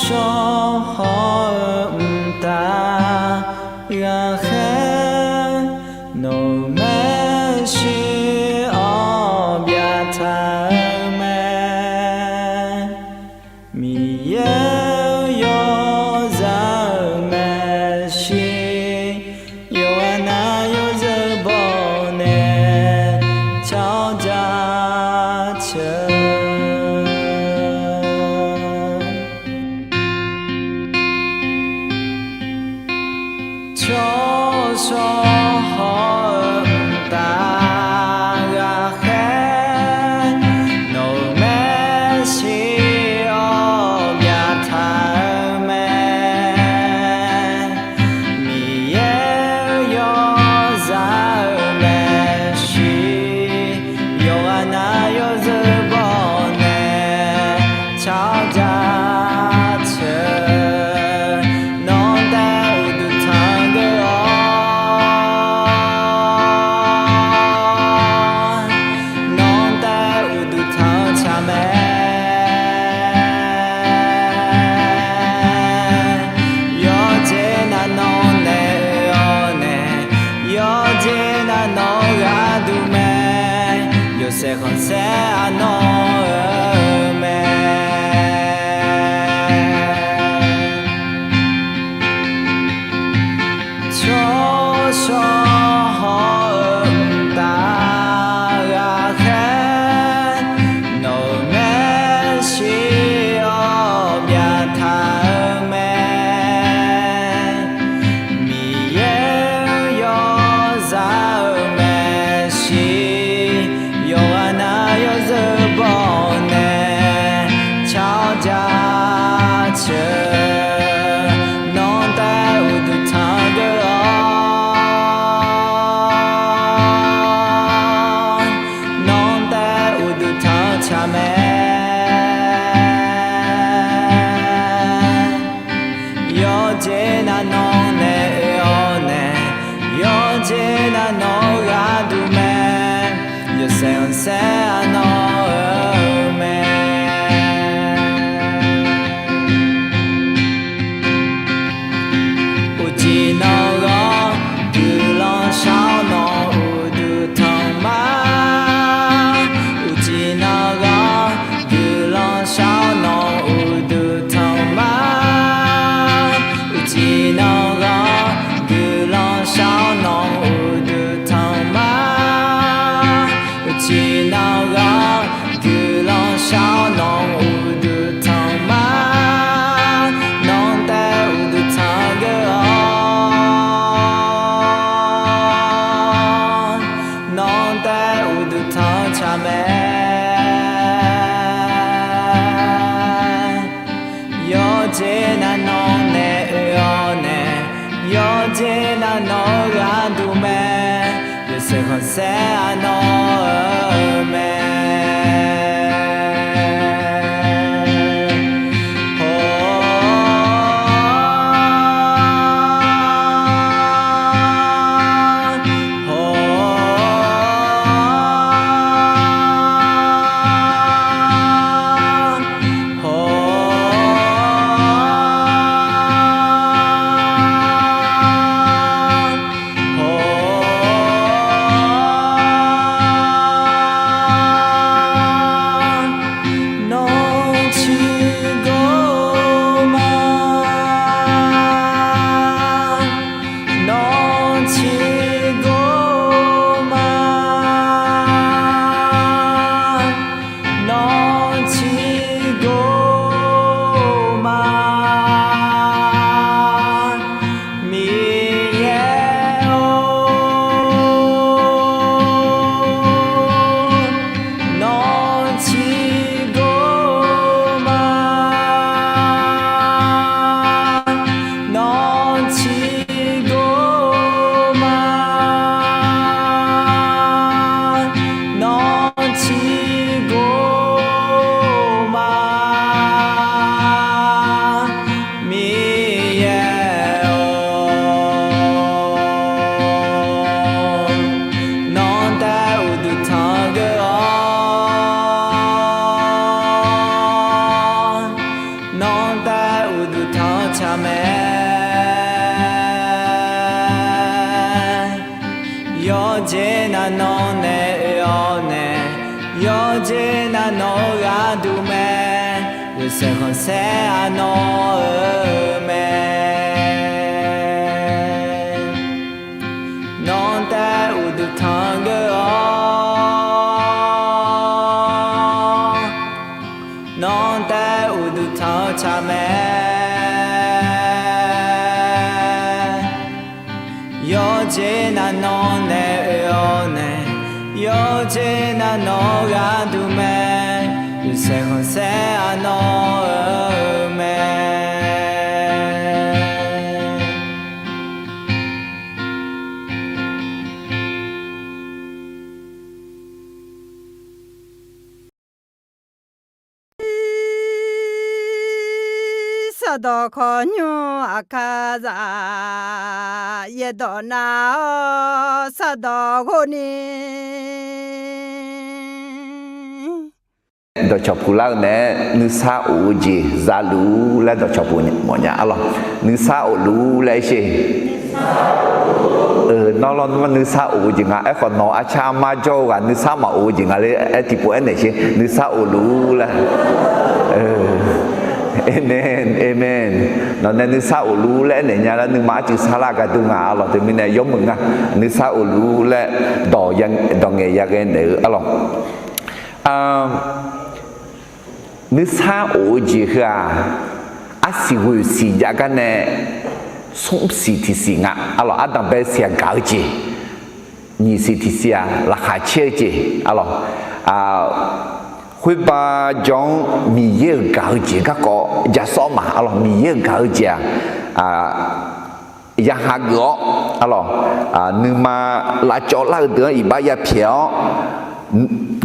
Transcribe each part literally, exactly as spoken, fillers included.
Tsawrhaq-eu mqtav ghaqkhaer, nawq-euq maeqshi awq byaqtaq-eu mae. Miqyaer-euq yawzaq-euq maeqshi, yawqghaq nav yawzeu baw nae tsawrjaceuq. Tsawrhaq-eu mqtav ghaqkhaer, nawq-euq maeqshi awq byaqtaq-eu mae. Miqyaer-euq yawzaq-euq maeqshi, yawqghaq nav yawzeu baw nae tsawrjaceuq. Nawr taef uqduq tanq geur-awr, nawr taef uqduq tanq-eu tsaq mae. Yawqjeq nav nawq nae oe-awr nae, yawqjeq nav nawq-eu gharduq mae. Yawshaef khanqsaer aqnawr-eu mae. Tsawrhaq-eu mqtav ghaqkhaer, nawq-euq maeqshi awq byaqtaq-eu mae. Miqyaer-euq yawzaq-euq maeqshi, yawqghaq nav yawzeu baw nae tsawrjaceuq. Nawr taef uqduq tanq geur-awr, nawr taef uqduq tanq-eu tsaq mae. Yawqjeq nav nawq nae oe-awr nae, yawqjeq nav nawq-eu gharduq mae. Yawshaef khanqsaer aqnawr-eu mae. Uqcif nawq-eu gharduq guiqlanq shar-awr nawq uqduq tanq ma. Uqcif nawq-eu gharduq guiqlanq shar-awr nawq uqduq tanq ma. Uqcif nawq-eu gharduq guiqlanq shar-awr nawq uqduq tanq ma. Uqcif nawq-eu gharduq guiqlanq shar-awr nawq uqduq tanq ma. Nawr taef uqduq tanq geur-awr, nawr taef uqduq tanq-eu tsaq mae. Yawqjeq nav nawq nae oe-awr nae, yawqjeq nav nawq-eu gharduq mae. Yawshaef khanqsaer aqnawr-eu mae. Nawr nae oe-awr nae, yawqjeq nav nawq-eu gharduq mae. Yawsaeq khanqsaer-aq nawq-eu mae. Nawr taef uqduq tanqgeur-awr, nawr taef uqduq tanq-eu tsaq mae. Yawqjeq nav nawr nae oe-awr nae, yawqjeq nav nawq-eu gharduq mae. Yawsaeq khanqsaer-aq nawq-eu mae. Sardawq khawqnymr Aqkaqzaq, yaerdawq nav-awr sardawq ghofni. Dawqcawq puq lar-eu naeq-aer nuisar of-eu jeq zaluf laer dawqcawq puq mawfnya arlawq. Nuisar of luf laer aer sher. Nawr lawr nuisar of-eu jeq nga. Aerkhawf nawq-euq arcar armar jawr-eu ghaq nuisar maqof-eu jeq nga laer aer tiqpov aernaeq sher. Nuisar of luf laer. Amen, amen. Nawq nae nuisar of luf laer aernaeq nya laer nuima arcuiv sarlar gaqdui nga arlawq. Teumirnae yawmuiq nga. Nuisar of luf laer dawq ngaeq yaghae naeq-eu arlawq. Nuisar of-eu jeq heu-aq, arsiq ghoeq siq jav gar nae smr siq tiq siq nga arlawq. Ardanq bae siq-aq gaq-eu jeq, nyiq siq tiq siq-aq laqkhaq caer-eu jeq arlawq. Khoerba jawr-anr Miqyaer-euq gaq-eu jeq garkawv ja sawr ma arlawq. Miqyaer-euq gaq-eu jeq-aq, ya hageuf-awr arlawq, nuima lavcawv lar-eu deuq-anr iqbax ya pyaeq-awr,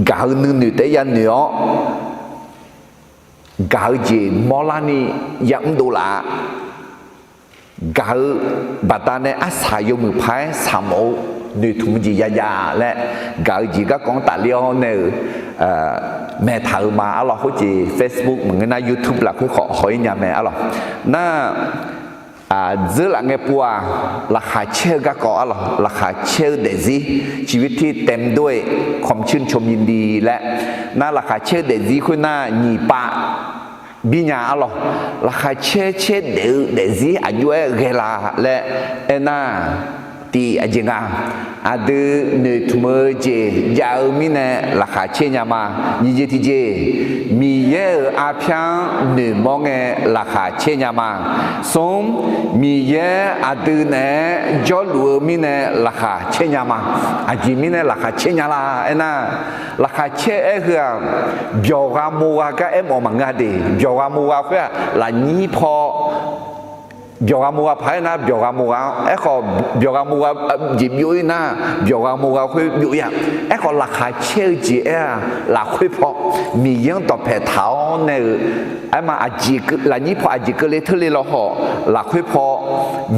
gaq-eu nuinoeq taef-aer ya noeq-awr, gaq-eu jeq mawrlarni ya mrdov laf-a. Gaq-eu baqdanae arsaq yawmuiq paq-aer saqmawf-eu noeqtmq-eu jeq yajav laer, gaq-eu jeq garkawv-anr tafler-awr nae-euq maeqtaq-euq ma arlawq. Khoerjeq Facebook maqngeur nar YouTube lafkhoer khawf haw-ir nya mae arlawq. Nar, dzeur laf ngae pov-aq, laqkhaq caer-eu garkawv arlawq. Laqkhaq caer-eu daefzir, ciqbirtir taemq dov-e, ความชื่นชมยินดี laer. Nar laqkhaq caer-eu daefzir khoernar nyiq pav birnya arlawq. Laqkhaq caer caer daef-eu daefzir aqjox-aer ghae la laer aernar, tiq aqjeq nga. Aqdui noeqtmq-eu jeq jav-eu mirnae laqkhaq caer nya ma. Nyiq jeq tiqjeq, Miqyaer-euq arpyar-anr noeqmawr ngae laqkhaq caer nya ma. Smr, Miqyaer aqdui naeq-aer jawrluf-eu mirnae laqkhaq caer nya ma. Aqjeq mirnae laqkhaq caer nya la aernar, laqkhaq caer aer heu-aq, byawq gha mo gha gar aermawf maqngeur-a de. Byawq gha mo gha khoer-aq lafnyir paw, byawq gha mo gha paq-aer nar byawq gha mo gha-anr, aerkhawf byawq gha mo gha jeq byov-ir nar, byawq gha mo gha khoer byov-ir-a. Aerkhawf laqkhaq caer-eu jeq aer-aq lafkhoer paw, Miqyaer-anr dawqpae taq-awr nae-euq, aerma lafnyir paw aqjeq keuvle teurle lawkhawf lafkhoer paw,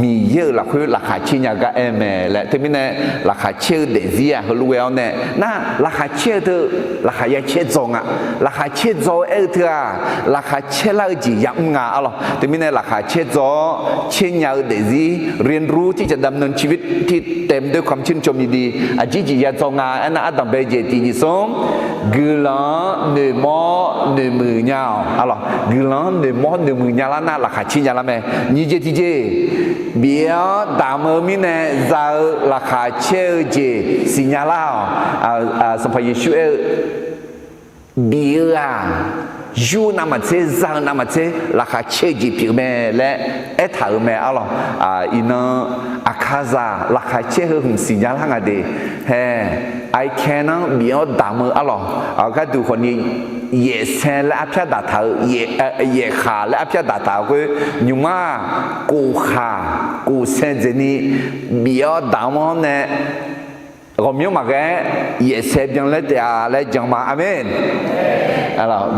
Miqyaer-euq lafkhoer laqkhaq caer nya gar aer mae laer. Teumirnae laqkhaq caer-eu daefzir-aq heulof ghae-awr nae nar, laqkhaq caer-eu teu laqkhaq ya caer dzaw nga. Laqkhaq caer dzaw-eu aer-eu teu-aq, laqkhaq caer lar-eu jeq yamr nga arlawq. Teumirnae laqkhaq caer dzaw-awr caer nya-eu daefzir เรียนรู้ที่จะดำเนินชีวิตที่เต็มด้วยความชื่นชมยินดี aqjeq jeq ya dzaw nga aernar, ardanq bae jeq tiq nyiq smr, guiqlanq-anr noeqmawr noeqmuiq nya-awq arlawq. Guiqlanq-anr noeqmawr noeqmuiq nya lar nar laqkhaq caer nya lar mae. Nyiq jeq tiqjeq, bif-awr damq-eu mirnae za-eu laqkhaq caer-eu jeq siqnya lar-awq. Sanqpaq Yeqsur aer-eu, bif-eu-aq, yur-eu navmaqtser za-eu navmaqtser laqkhaq caer-eu jeq pyeuf mae laer aertaq-euq mae arlawq. Iqnan Aqkaqzaq laqkhaq caer heu hmq siqnya lar nga de. Hae, Aqkaq-anr bif-awr damq-eu arlawq. Gharduq khawfni yaefsae laer arpyar daqtaq-eu, yaefkhaq laer arpyar daqtaq-eu khoer, nymq-mr-aq, kofkhaq kofsae dzaeqni bif-awr damq-awr nae, ghawqmyanr maqghae-aer yaefsae byanlar taef-a laer jan ma. Aqmeq.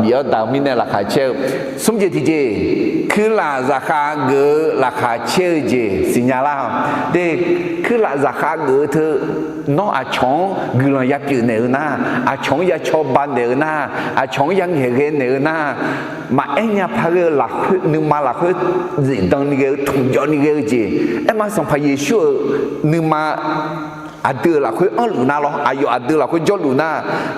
Bif-awr damq-eu mirnae laqkhaq caer-eu. Smr jeq tiqjeq, kuirlaf zaqkhav geuf-eu laqkhaq caer-eu jeq siqnya lar-awq. De, kuirlaf zaqkhav geuf-eu teu, nawr aqcawq-anr guiqlanq ya pyeuf naeq-eu nar, aqcawq-anr ya cawba naeq-eu nar, aqcawq-anr ya ngaeqghae naeq-eu nar, maqaer nya paq ghae-eu lafkhoer, nuima lafkhoer zifdan ni ghae-eu, tmqjawv ni ghae-eu jeq. Aerma Sanqpaq Yeqsur-euq nuima aqdui-euq lafkhoer anrluf nar lawr, aqyawf aqdui lafkhoer jawrluf nar,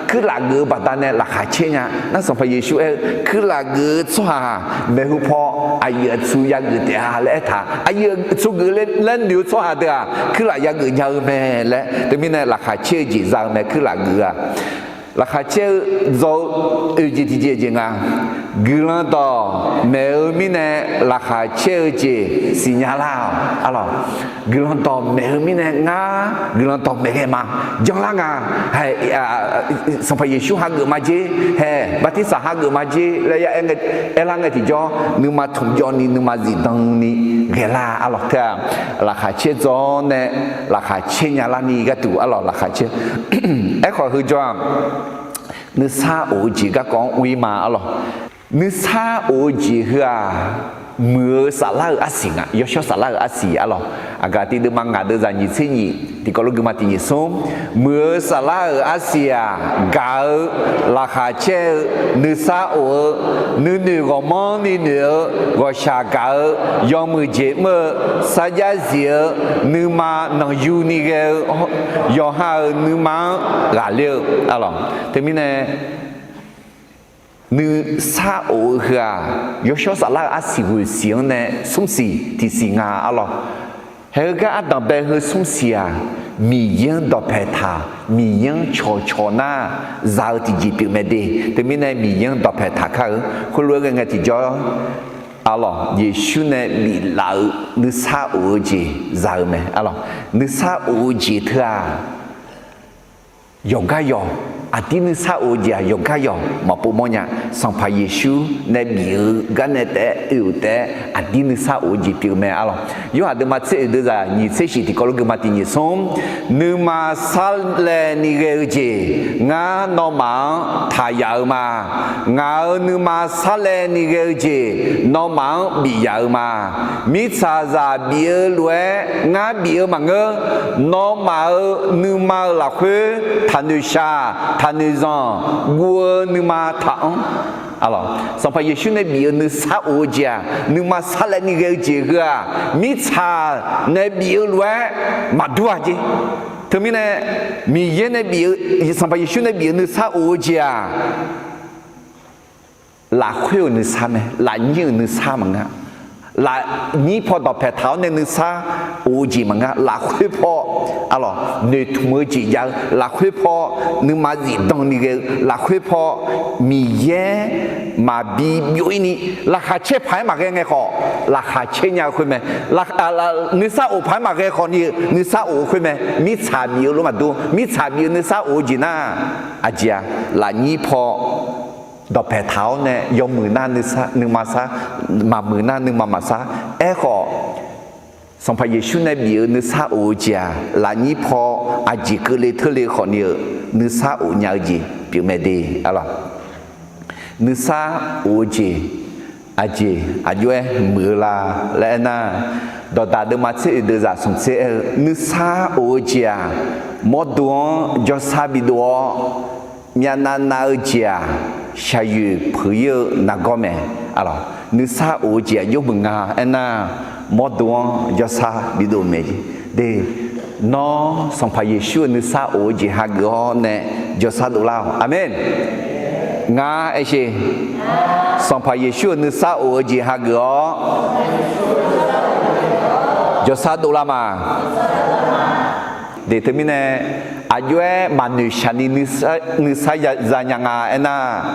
kuirlaf geuf-eu baqdanae laqkhaq caer nya. Nar Sanqpaq Yeqsur aer-eu, kuirlaf geuf-eu tsawrhaq maeqhu paw aqyuif aqtsu yageuf taef-a laer aertaq, aqyuif aqtsu geuf laer noeq-eu tsawrhaq deuq-aq, kuirlaf yageuf nya-eu mae laer, teumirnae laqkhaq caer-eu jeq za-eu mae. Kuirlaf geuf-aq, laqkhaq caer-eu dzaw-eu oeq jeq tiqjeq jeq nga. Guiqlanq dawq maeq-eu mirnae laqkhaq caer-eu jeq siqnya lar-awq. Arlawq, guiqlanq dawq maeq-eu mirnae ngar guiqlanq dawq maeq ghae ma, janlar nga. Hae, Sanqpaq Yeqsur hageuf ma jer, hae, bartirsaq hageuf ma jer laer ya aer lar ngae tiqjawr, nuima tmqjawv ni nuima zifdan ni ghae lar. Arlawq, teu-aq, laqkhaq caer dzaw-awr nae laqkhaq caer nya larni gharduq, arlawq, laqkhaq caer. Aerkhawf heujawr-aq, nuisar of-eu jeq garkawv-anr ur-ir ma, arlawq. Nuisar of-eu jeq heu-aq, muiq-eu saflar-euq arsiq nga, yawshawr saflar-euq arsiq, arlawq. Aqgaf tiq deuvma ngaq deuvzaq nyiq tser nyiq, tiqkawv lof guima tiq nyiq smr, muiq-eu saflar-euq arsiq-aq, gaq-eu, laqkhaq caer-eu, nuisar of-eu, nuinoeq ghawqmanrni noeq-eu, ghawqshaq gaq-eu, yawmuiq jeq mr-eu, sarjax zif-eu, nuima nanqyuni ghae-eu, yawqha-euq nuima-anr ghaqler-eu, arlawq. Teumirnae nuisar of-eu heu-aq, yawshawr saflar-euq arsiq ghoeq siq-anr nae smr siq tiq siq nga, arlawq. Haeq heugar ardanq bae heu smr siq-aq, Miqyaer-anr dawqpaeq taq, Miqyaer-anr cawqcawq nar za-eu tiqjeq pyeuf mae de. Teumirnae Miqyaer-anr dawqpaeq taq kar-eu, khoerlof-aer ghae ngae tiqjawr, arlawq, Yeqsur nae biflaf-eu nuisar of-eu jeq za-eu mae, arlawq. Nuisar of-eu jeq teu-aq, yawqgar yawq, aqdir nuisar of-eu jeq-aq yawqgar yawq maqpov mawrnya. Sanqpaq Yeqsur nae bif-eu garnae taef-aer oe-euq taef-aer aqdir nuisar of-eu jeq pyeuf mae, arlawq. Yorhaq deuvma tser oeq deuvzaq nyiq tser shiq tiqkawv lof guima tiq nyiq smr, nuima sarlaevni ghae-eu jeq ngar nawmaf-anr taqyaf-eu ma. Ngaq-euq nuima sarlaevni ghae-eu jeq nawmaf-anr bif yaf-eu ma. Mirtsaqzaq bif-eu lof-aer ngar bif-eu maqngeur. Nawmaf-euq nuima-euq lafkhoer taqnoeq shaq, taqnoeq zanq, guv-eu nuima taqanr. Arlawq, Sanqpaq Yeqsur nae bif-eu nuisar of-eu jeq-aq, nuima sarlaevni ghae-eu jeq heu-aq, mirtsaq nae bif-eu lof-aer maqdur-a jeq. Teumirnae Miqyaer nae bif-eu, Sanqpaq Yeqsur nae bif-eu nuisar of-eu jeq-aq, lafkhoer-euq nuisar mae, lafnyir-euq nuisar maqngeur. Lafnyir paw dawqpaeq taq-awr nae nuisar of-eu jeq maqngeur. Lafkhoer paw, arlawq, noeqtmq-eu jeq jav-eu, lafkhoer paw nuima zifdan ni ghae-eu, lafkhoer paw Miqyaer maqbi byov-ir ni, laqkhaq caer paq-aer maqghae ngae khawf, laqkhaq caer nya-eu khoer mae. Nuisar of paq-aer maqghae khawf ni-eu nuisar of-eu khoer mae. Mirtsaq bif-eu lof maqdur, mirtsaq bif-eu nuisar of-eu jeq nar, aqjeq-aq, lafnyir paw dawqpaeq taq-awr nae yawmuiq nar nuima sar, maqmuiq nar nuima maqsar. Aerkhawf, Sanqpaq Yeqsur nae bif-eu nuisar of-eu jeq-aq, lafnyir paw aqjeq keuvle teurle khawf ni-euq nuisar of nya-eu jeq pyeuf mae de, arlawq. Nuisar of-eu jeq aqjeq aqjox-aer muiq-eu la laer aernar, dawqdaq deuvma tser oeq deuvzaq smq tser aer-eu, nuisar of-eu jeq-aq, mawrdo-anr jawrsar bidov-awr, myavnav nav-eu jeq-aq, shaqyoeq peuq-ir-eu nargawr mae. Arlawq, nuisar of-eu jeq aqjox muiq nga aernar, mawrdo-anr jawrsar bidov mae. De, nawr Sanqpaq Yeqsur-euq nuisar of-eu jeq hageuf-awr nae jawrsar dovlar-awq. Aqmeq. Ngar aersheq, Sanqpaq Yeqsur-euq nuisar of-eu jeq hageuf-awr jawrsar dovlar ma. De, teumirnae aqjox-aer maqnoeq shaq ni nuisar zanya nga aernar,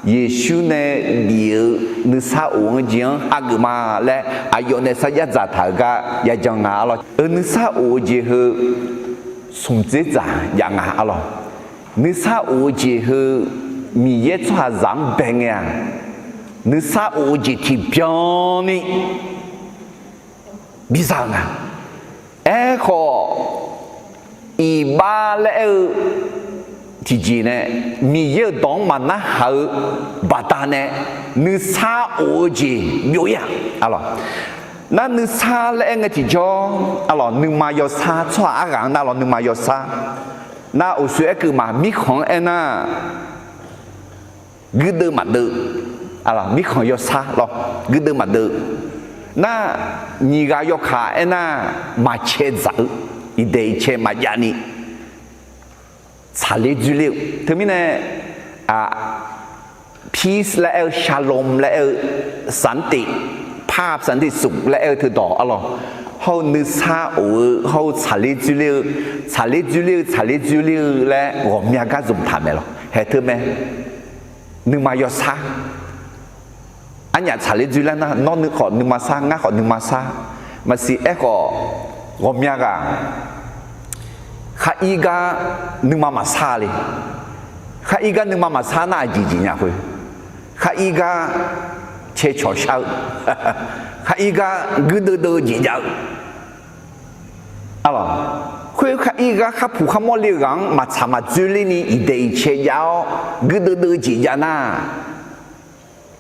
Yeqsur nae bif-eu nuisar of-eu jeq-anr hageuf ma laer aqyawf nae sarjax dzaqtaq-euq gar yajan nga, arlawq. Eu nuisar of-eu jeq heu smq dzer dzaq jav nga, arlawq. Nuisar of-eu jeq heu Miqyaer tsawrhaqzaq-anr bae ngae-aq, nuisar of-eu jeq tiqbyan ni biza-eu nga. Aerkhawf, iqbax laer aer-eu tiqjeq nae Miqyaer-euq dawq-anr maqnarhaq-eu baqdanae nuisar of-eu jeq byov-ir-aq, arlawq. Nar nuisar laer aer ngae tiqjawr, arlawq, nuima yawsar, tsawrhaq arghaq-anr nar lawr nuima yawsar. Nar uqshoe aerkeuv ma, mirkhanq-anr aernar, guirdeuv maqdeuv, mirkhanq yawsar lawr, guirdeuv maqdeuv. Nar, nyiq ghaq yawkaq aernar, maqcae dzaq-eu, iqdaeq iqcae maqjav ni, tsaqler dzoerler-eu teumirnae, peace laer aer-eu, shalom laer aer-eu, สันติภาพ สันติสุข laer aer-eu teudawq arlawq, hawr-eu nuisar of-eu hawr-eu tsaqler dzoerler-eu, tsaqler dzoerler-eu tsaqler dzoerler-eu laer ghawqmya gar zmq taq mae lawq. Haeq teu mae, nuima yawsar arnyaf tsaqler dzoerler nar, nawr khawf nuima sar, ngar khawf nuima sar, maqsiq aerkhawf ghawqmya ghaq kharir gar nuima maqsar le. Kharir gar nuima maqsar nar aqjeq jeq nya khoer, kharir gar cae cawq shar-eu, kharir gar guirdeuv deuv-eu jeq jav-eu arlawq, khoer kharir gar kharpuq kharmawr le-eu ghaq-anr maqtsaq maqdzoerler ni iqdaeq iqcae jav-awr guirdeuv deuv-eu jeq jav nar,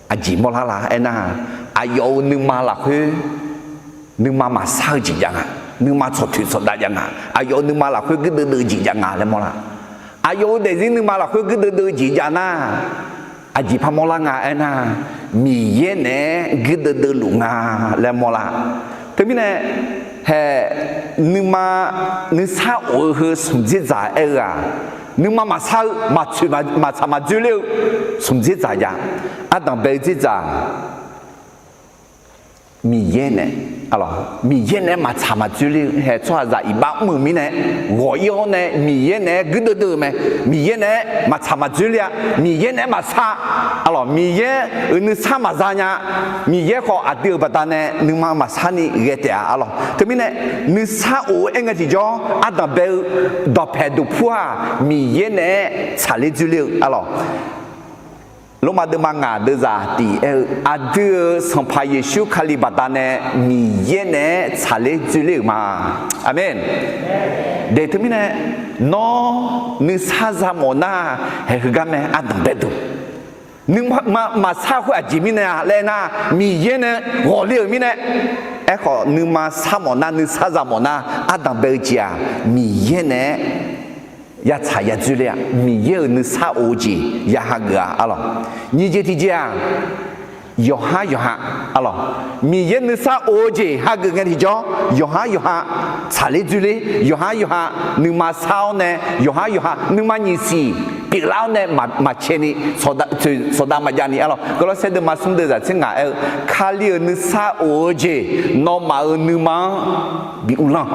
aqjeq mawrlar la aernar, aqyawf-euq nuima lafkhoer nuima maqsar-eu jeq jav nga, nuima tsawqtoeq tsawqdav jav nga, aqyawf-euq nuima lafkhoer guirdeuv deuv-eu jeq jav nga laer mawrlar. Aqyawf-euq daefzir nuima lafkhoer guirdeuv deuv-eu jeq jav nar, aqjeq par mawrlar nga aernar, Miqyaer naeq-aer guirdeuv deuv luf nga laer mawrlar. Teumirnae, haeq, nuima nuisar of-eu heu smq dzer dzaq aer-eu-aq, nuima maqsar-eu, maqtsoeq maqtsaq maqdzoerler-eu smq dzer dzaq jav. Ardanq bae-eu dzer dzaq Miqyaer nae, Miqyaer naeq-aer maqtsaq maqdzoerler-eu haeq tsawrhaqzaq iqbax mr-euq mirnae, ghawq-ir-awr nae Miqyaer naeq-aer guirdeuv deuv-eu mae. Miqyaer naeq-aer maqtsaq maqdzoerler-a. Miqyaer naeq-aer maqsar arlawq, Miqyaer-euq nuisar maqza nya. Miqyaer khawf aqdui-euq baqdanae nuima maqsar ni ghae taef-a arlawq. Teumirnae, nuisar of-eu aer ngae tiqjawr ardanq bae-eu dawqpaeq duqpur-aq, Miqyaer naeq-aer tsaqler dzoerler-eu arlawq. Lormav deuvma ngaq deuvzaq tiq aer-eu, aqdui-euq Sanqpaq Yeqsur Kali baqdanae Miqyaer naeq-aer tsaqler dzoerler-euq ma. Aqmeq. Daeq teumirnae, nawr nuisar za mawf nar, haeq heugar mae ardanq bae duq. Nuima maqsar khoer aqjeq mirnae-a laer aernar, Miqyaer nae ghawqler-euq mirnae. Aerkhawf nuima sar mawf nar, nuisar za mawf nar, ardanq bae-eu jeq-aq, Miqyaer naeq-aer yatsaq yadzoerler-a. Miqyaer-euq nuisar of-eu jeq ya hageuf-a arlawq. Nyiq jeq tiqjeq-aq, yawqhar yawqha arlawq, Miqyaer nuisar of-eu jeq hageuf ngae tiqjawr, yawqhar yawqha tsaqler dzoerler, yawqhar yawqha nuima sar-awr nae, yawqhar yawqha nuima nyiq siq pyeuflar-awr nae maqcae ni, sawqdav maqjav ni arlawq. Gawrlawrsaer deuvma smr deuvzaq tser ngaq aer-eu, Kali-euq nuisar of-eu jeq nawmaf-euq nuima-anr bi uvlanr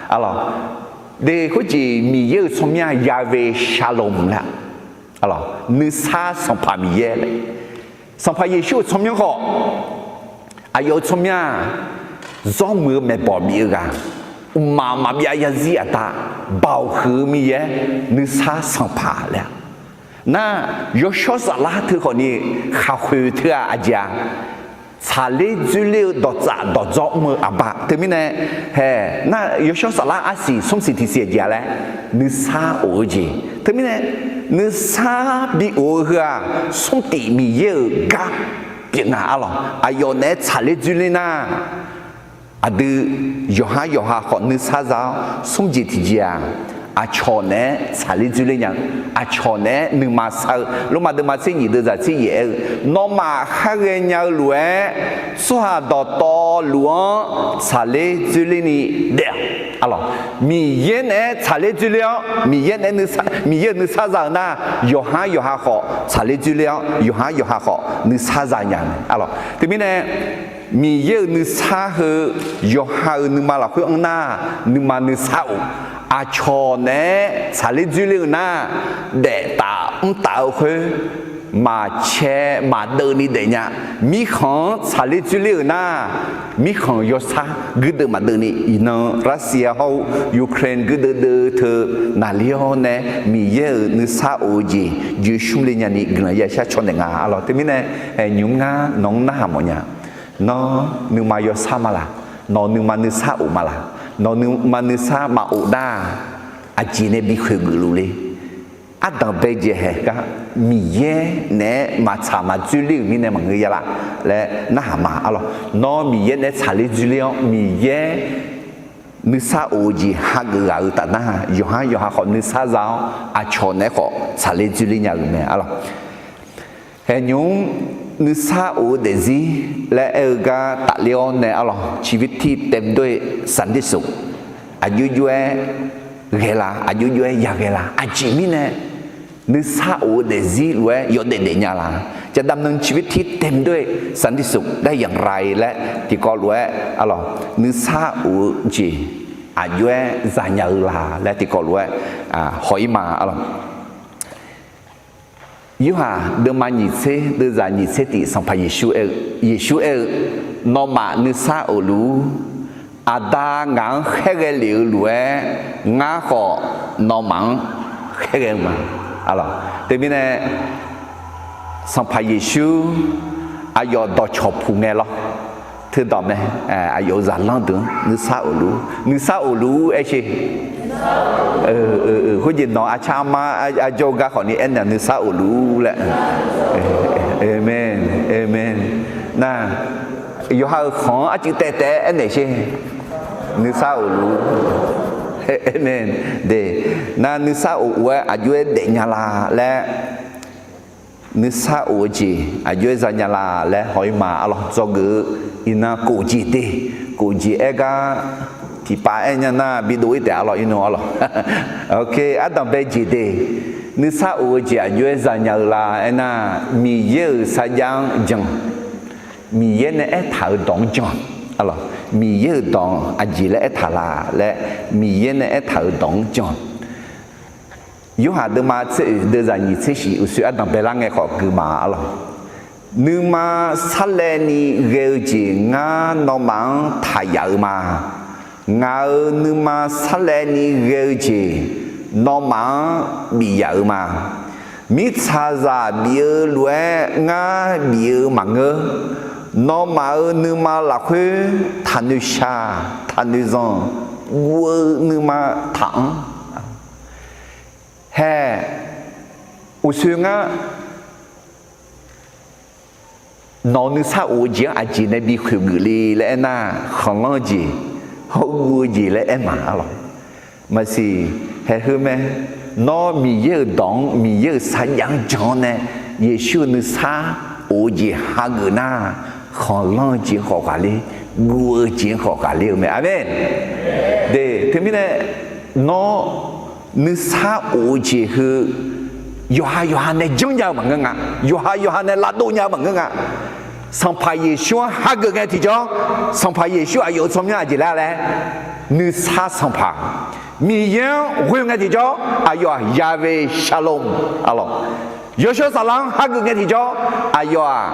arlawq. Daeq khoerjeq Miqyaer-euq tsawrmyanr-aq, Yahweh Shalom laer, nuisar Sanqpaq Miqyaer laer. Sanqpaq Yeqsur-euq tsawrmyanr khawf, aqyawf-euq tsawrmyanr-aq, zawrmuiq-eu maeqbawq bif-eu ghaq, mqmaq maqbyav zarzir aqda, baoq huiq-eu Miqyaer, nuisar Sanqpaq laer-a. Nar, yawshawr saflar teu khawfni khaqkhoeq teu-aq aqjeq-a, tsaqler dzoerler-eu dawqtsaf dawqdzawr mr-eu aqba teumirnae, haeq nar yawshawr saflar arsiq smr siq tiq siq aqjeq-a laer, nuisar of-eu jeq teumirnae, nuisar bi of-eu heu-aq, smr tif Miqyaer-euq gar pyeuf nga arlawq. Aqyawf naeq-aer tsaqler dzoerler nar, aqdui yawqhar yawqha khawf nuisar za-awr, smr jeq tiqjeq-aq, aqcawq naeq-aer tsaqler dzoerler nya-eu, aqcawq naeq-aer nuima sar-eu. Lormav deuvma tser nyiq deuvzaq tser yaef aer-eu, nawmaf khar ghaenya-eu lof-aer, tsawrhaq dawqtawvluf-anr tsaqler dzoerler ni daef-a arlawq. Miqyaer naeq-aer tsaqler dzoerler-awr, Miqyaer naeq-aer, Miqyaer-euq nuisar za-eu nar, yawqhar yawqha khawf tsaqler dzoerler-awr, yawqhar yawqha khawf nuisar za nya-eu mae arlawq. Teumirnae, Miqyaer-euq nuisar heu yawqha-euq nuima lafkhoer anr nar, nuima nuisar of, aqcawq naeq-aer tsaqler dzoerler-eu nar, daef taf mr taf-eu khoer maqcae maqdeuv ni daefnya. Mirkhanq-anr tsaqler dzoerler-euq nar, mirkhanq yawsar guirdeuv maqdeuv ni, iqnan Russia hawr-eu Ukraine guirdeuv deuv teu naqler-awr nae, Miqyaer-euq nuisar of-eu jeq joe shmr le nyani guiqlanq ya shar caw naeq nga arlawq. Teumirnae, nymq-mr ngar nawq-anr narhaq mawfnya. Nawr nuima yawsar ma laq? Nawq nuima nuisar of ma laq? Nawq nuima nuisar maqof nar, aqjeq nae bi khoeqgeuf luf le. Ardanqbae jeq haeq gar, Miqyaer naeq-aer maqtsaq maqdzoerler-euq mirnae maqngeur ya laf laer narhaq ma arlawq. Nawr Miqyaer naeq-aer tsaqler dzoerler-awr, Miqyaer nuisar of-eu jeq hageuf ghaq-eu taf nar, yawqhar yawqha khawf nuisar za-awr, aqcawq naeq-aer khawf tsaqler dzoerler nya-euq mae arlawq. Haeq nymq-mr nuisar of-eu daefzir laer aer-eu gar tafler-awr nae arlawq, ชีวิตที่เต็มด้วยสันติสุข aqjox jox-aer ghae la? Aqjox jov-aer yaghae la? Aqjeq mirnae nuisar of-eu daefzir lof-aer yawdaef daefnya la? จะดำเนินชีวิตที่เต็มด้วยสันติสุขได้อย่างไร laer tiqkawv lof-aer arlawq, nuisar of-eu jeq aqjox-aer zanya-eu la laer tiqkawv lof-aer haw-ir ma arlawq. Yorhaq deuvma nyiq tser deuvzaq nyiq tser tif Sanqpaq Yeqsur aer-eu, Yeqsur aer-eu, Nawmaf nuisar of luf-ur. Aqda ngaq-anr khaerghae lef-eu lof-aer, ngar khawf nawmaf-anr khaerghae-eu ma. Teumirnae Sanqpaq Yeqsur aqyawf dawqcawq puq ngae lawr. Teudawq mae, aqyawf-euq zaqlanr deuq-anr nuisar of luf-ur, nuisar of luf-ur aer sher. Khoerjeq nawq arcar armar arjawr-eu gar khawfni aernaeq nuisar of luf-ur laer. Aqmeq, aqmeq. Nar, yawqha-euq khanq-anr arcuiv taev taev-aer aernaeq sher. Nuisar of luf-ur. Aqmeq. De, nar nuisar of of-aer aqjox-aer daefnya la laer, nuisar of-eu jeq aqjox-aer zanya la laer haw-ir ma arlawq. Dzawgeuf-eu iqnan kof jeq de, kof jeq aer gar tiqpav aer nya nar bidov-ir taef arlawq, irnmr arlawq. Ardanqbae jeq de, nuisar of-eu jeq aqjox-aer zanya-eu la aernar, Miqyaer-euq sarjax-anr jan. Miqyaer nae aertaq-euq dawq-anr jan. Miqyaer-euq dawq-anr aqjeq laer aertaq la laer, Miqyaer nae aertaq-euq dawq-anr jan. Yorhaq deuvma tser oeq deuvzaq nyiq tser shif uqshoe ardanqbae lar ngae khawf gui ma arlawq. Nuima sarlaevni ghae-eu jeq ngar nawmaf-anr taqyaf-eu ma. Ngaq-euq nuima sarlaevni ghae-eu jeq nawmaf-anr bif yaf-eu ma. Mirtsaqzaq bif-eu lof-aer ngar bif-eu maqngeur. Nawmaf-euq nuima lafkhoer taqnoeq shaq taqnoeq zanq guv-eu nuima taq-anr. Hae, uqshoe ngar nawq-euq nuisar of-eu jeq-anr aqjeq nae bi khoeqgeuf le laer aernar, khanqlanr-eu jeq, hawguv-eu jeq laer aer ma arlawq. Maqsiq, haeq heu mae. Nawr Miqyaer-euq dawq-anr, Miqyaer-euq sarjax-anr jan-awr nae, Yeqsur-euq nuisar of-eu jeq hageuf nar, khanqlanr-eu jeq-anr khawf ghaqler, guv-eu jeq-anr khawf ghaqler-eu mae. Aqmeq. De, teumirnae nawr nuisar of-eu jeq heu yawqha yawqha nae janrnya-eu maqngeur nga. Yawqha yawqha nae lavdov nya-eu maqngeur nga. Sanqpaq Yeqsur-anr hageuf ngae tiqjawr, Sanqpaq Yeqsur aqyawf-euq tsawrmyanr aqjeq laer laer, nuisar sanqpaq. Miqyaer-anr ghoe ngae tiqjawr, aqyawf-aq Yahweh Shalom arlawq. Yawshawr Saflar-anr hageuf ngae tiqjawr, aqyawf-aq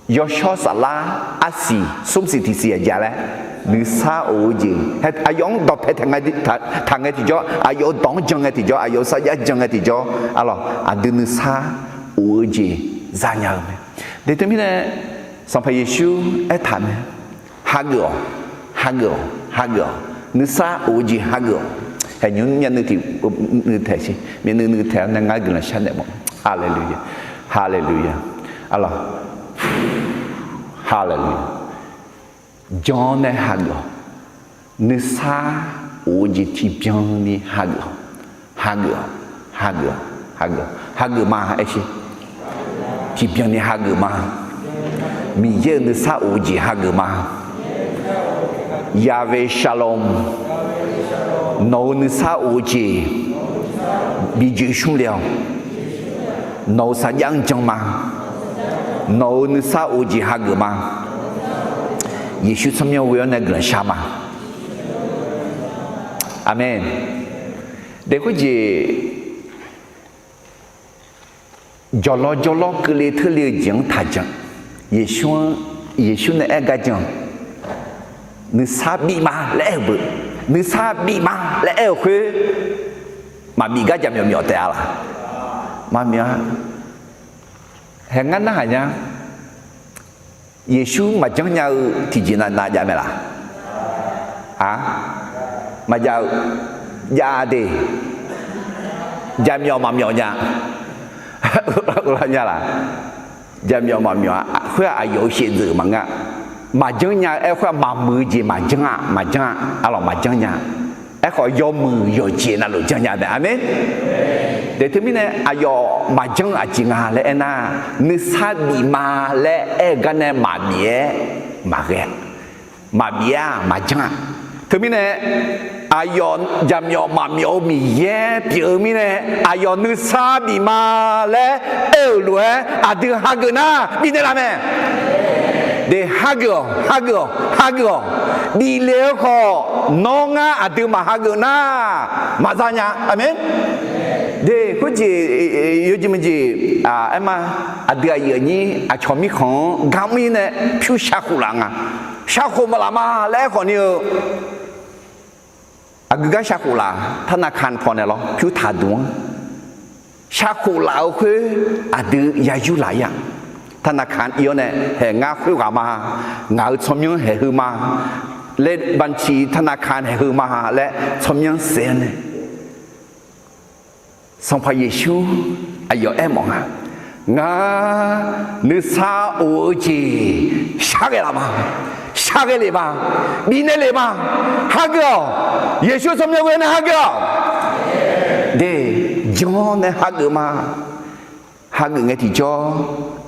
yawshawr saflar arsiq smrsiq tiqsiq aqjeq laer, nuisar of-eu jeq aqyawf-anr dawqpae taq ngae tiqjawr, aqyawf-euq dawq-anr jan ngae tiqjawr, aqyawf-euq sarjax jan ngae tiqjawr arlawq, aqdui nuisar of-eu jeq zanya-eu mae. De teumirnae Sanqpaq Yeqsur aertaq mae, hageuf-awq, hageuf-awq, hageuf-awq, nuisar of-eu jeq hageuf-awq. Haeq nymr myavnuiv tiq nuiv taeq sher, myavnuiv nuiv taeq-awr nae ngar guiqlanq sharnaeq mawf. Haleluya, haleluya, arlawq, haleluya. Jan-awr nae hageuf-awq. Nuisar of-eu jeq tiqbyan ni hageuf-awq. Hageuf-awq, hageuf-awq, hageuf-awq, hageuf ma aer sher. Tiqbyan ni hageuf ma. Miqyaer-euq nuisar of-eu jeq hageuf ma. Yahweh Shalom. Nawq-euq nuisar of-eu jeq bi joeqshmr le-awq. Nawq-euq sarjax-anr jan ma. Nawq-euq nuisar of-eu jeq hageuf ma. Yeqsur tsawrmyanr ghoe-awr nae guiqlanq shar ma. Aqmeq. Daef khoerjeq jawqlawr jawrlawr keuvle teurle-eu jeq-anr taqjan. Yeqsur-anr, Yeqsur nae aer gar jan. Nuisar bif ma laer aer-euq beu. Nuisar bif ma laer aer-euq khoer, maqbif gar jaqmyawf myawf taef-a laq? Maqmyawf-a. Hae ngar narhaq nya. Yeqsur maqjanr nya-eu tiqjeq nav nav jav mae laq? A, maqjav-eu. Jav de. Jaqmyawf maqmyawf nya. Nya laq? Jaqmyawf maqmyawf-a. Khoer-aq aqyawf-euq shaevdzeuf maqngeur-a. Maqjanr nya-eu aer khoer-aq maqmuiq-eu jeq maqjanr-a, maqjanr-a, arlawq maqjanr nya. Aerkhawf yawmuiq yawqjeq navluf janrnya mae. Aqmeq. De teumirnae aqyawf maqjanr-eu aqjeq nga laer aernar, nuisar bif ma laer aer-eu gar nae maqbif-aer maqghae. Maqbif-a maqjanr-a. Teumirnae aqyawf jaqmyawf maqmyawf-eu Miqyaer pyeuf-eu mirnae, aqyawf nuisar bif ma laer aer-euq lof-aer aqdui hageuf nar bifnaeq laf mae. De, hageuf-awq, hageuf-awq, hageuf-awq. Bif le-eu khawf, nawr ngar aqdui maq hageuf nar, maqza nya. Aqmeq. De, khoerjeq yawjeq maqjeq, aer ma, aqdui aqyuif aqnyir aqcawq mirkhanq-anr garmr-ir nae pyur shar khof laf nga. Shar khof maqlaf ma laer aer khawf ni-eu, aqgeu gar shar khof laf, ธนาคาร paw naeq lawr pyur taqduq-anr shar khof laf-eu khoer, aqdui ya yur laf-ir-aq. ธนาคาร ir-awr nae, haeq ngar khoerghaq ma, ngaq-euq tsawrmyanr haeq heu ma laer, บัญชีธนาคาร haeq heu ma laer tsawrmyanr saef-awr nae, Sanqpaq Yeqsur aqyawf aermawf nga, ngar nuisar of-eu jeq shar ghae laf ma, shar ghae lef ma, bifnaeq lef ma, hageuf-awq. Yeqsur tsawrmyanr ghoe nae hageuf-awq. De, jan-awr nae hageuf ma. Hageuf ngae tiqjawr,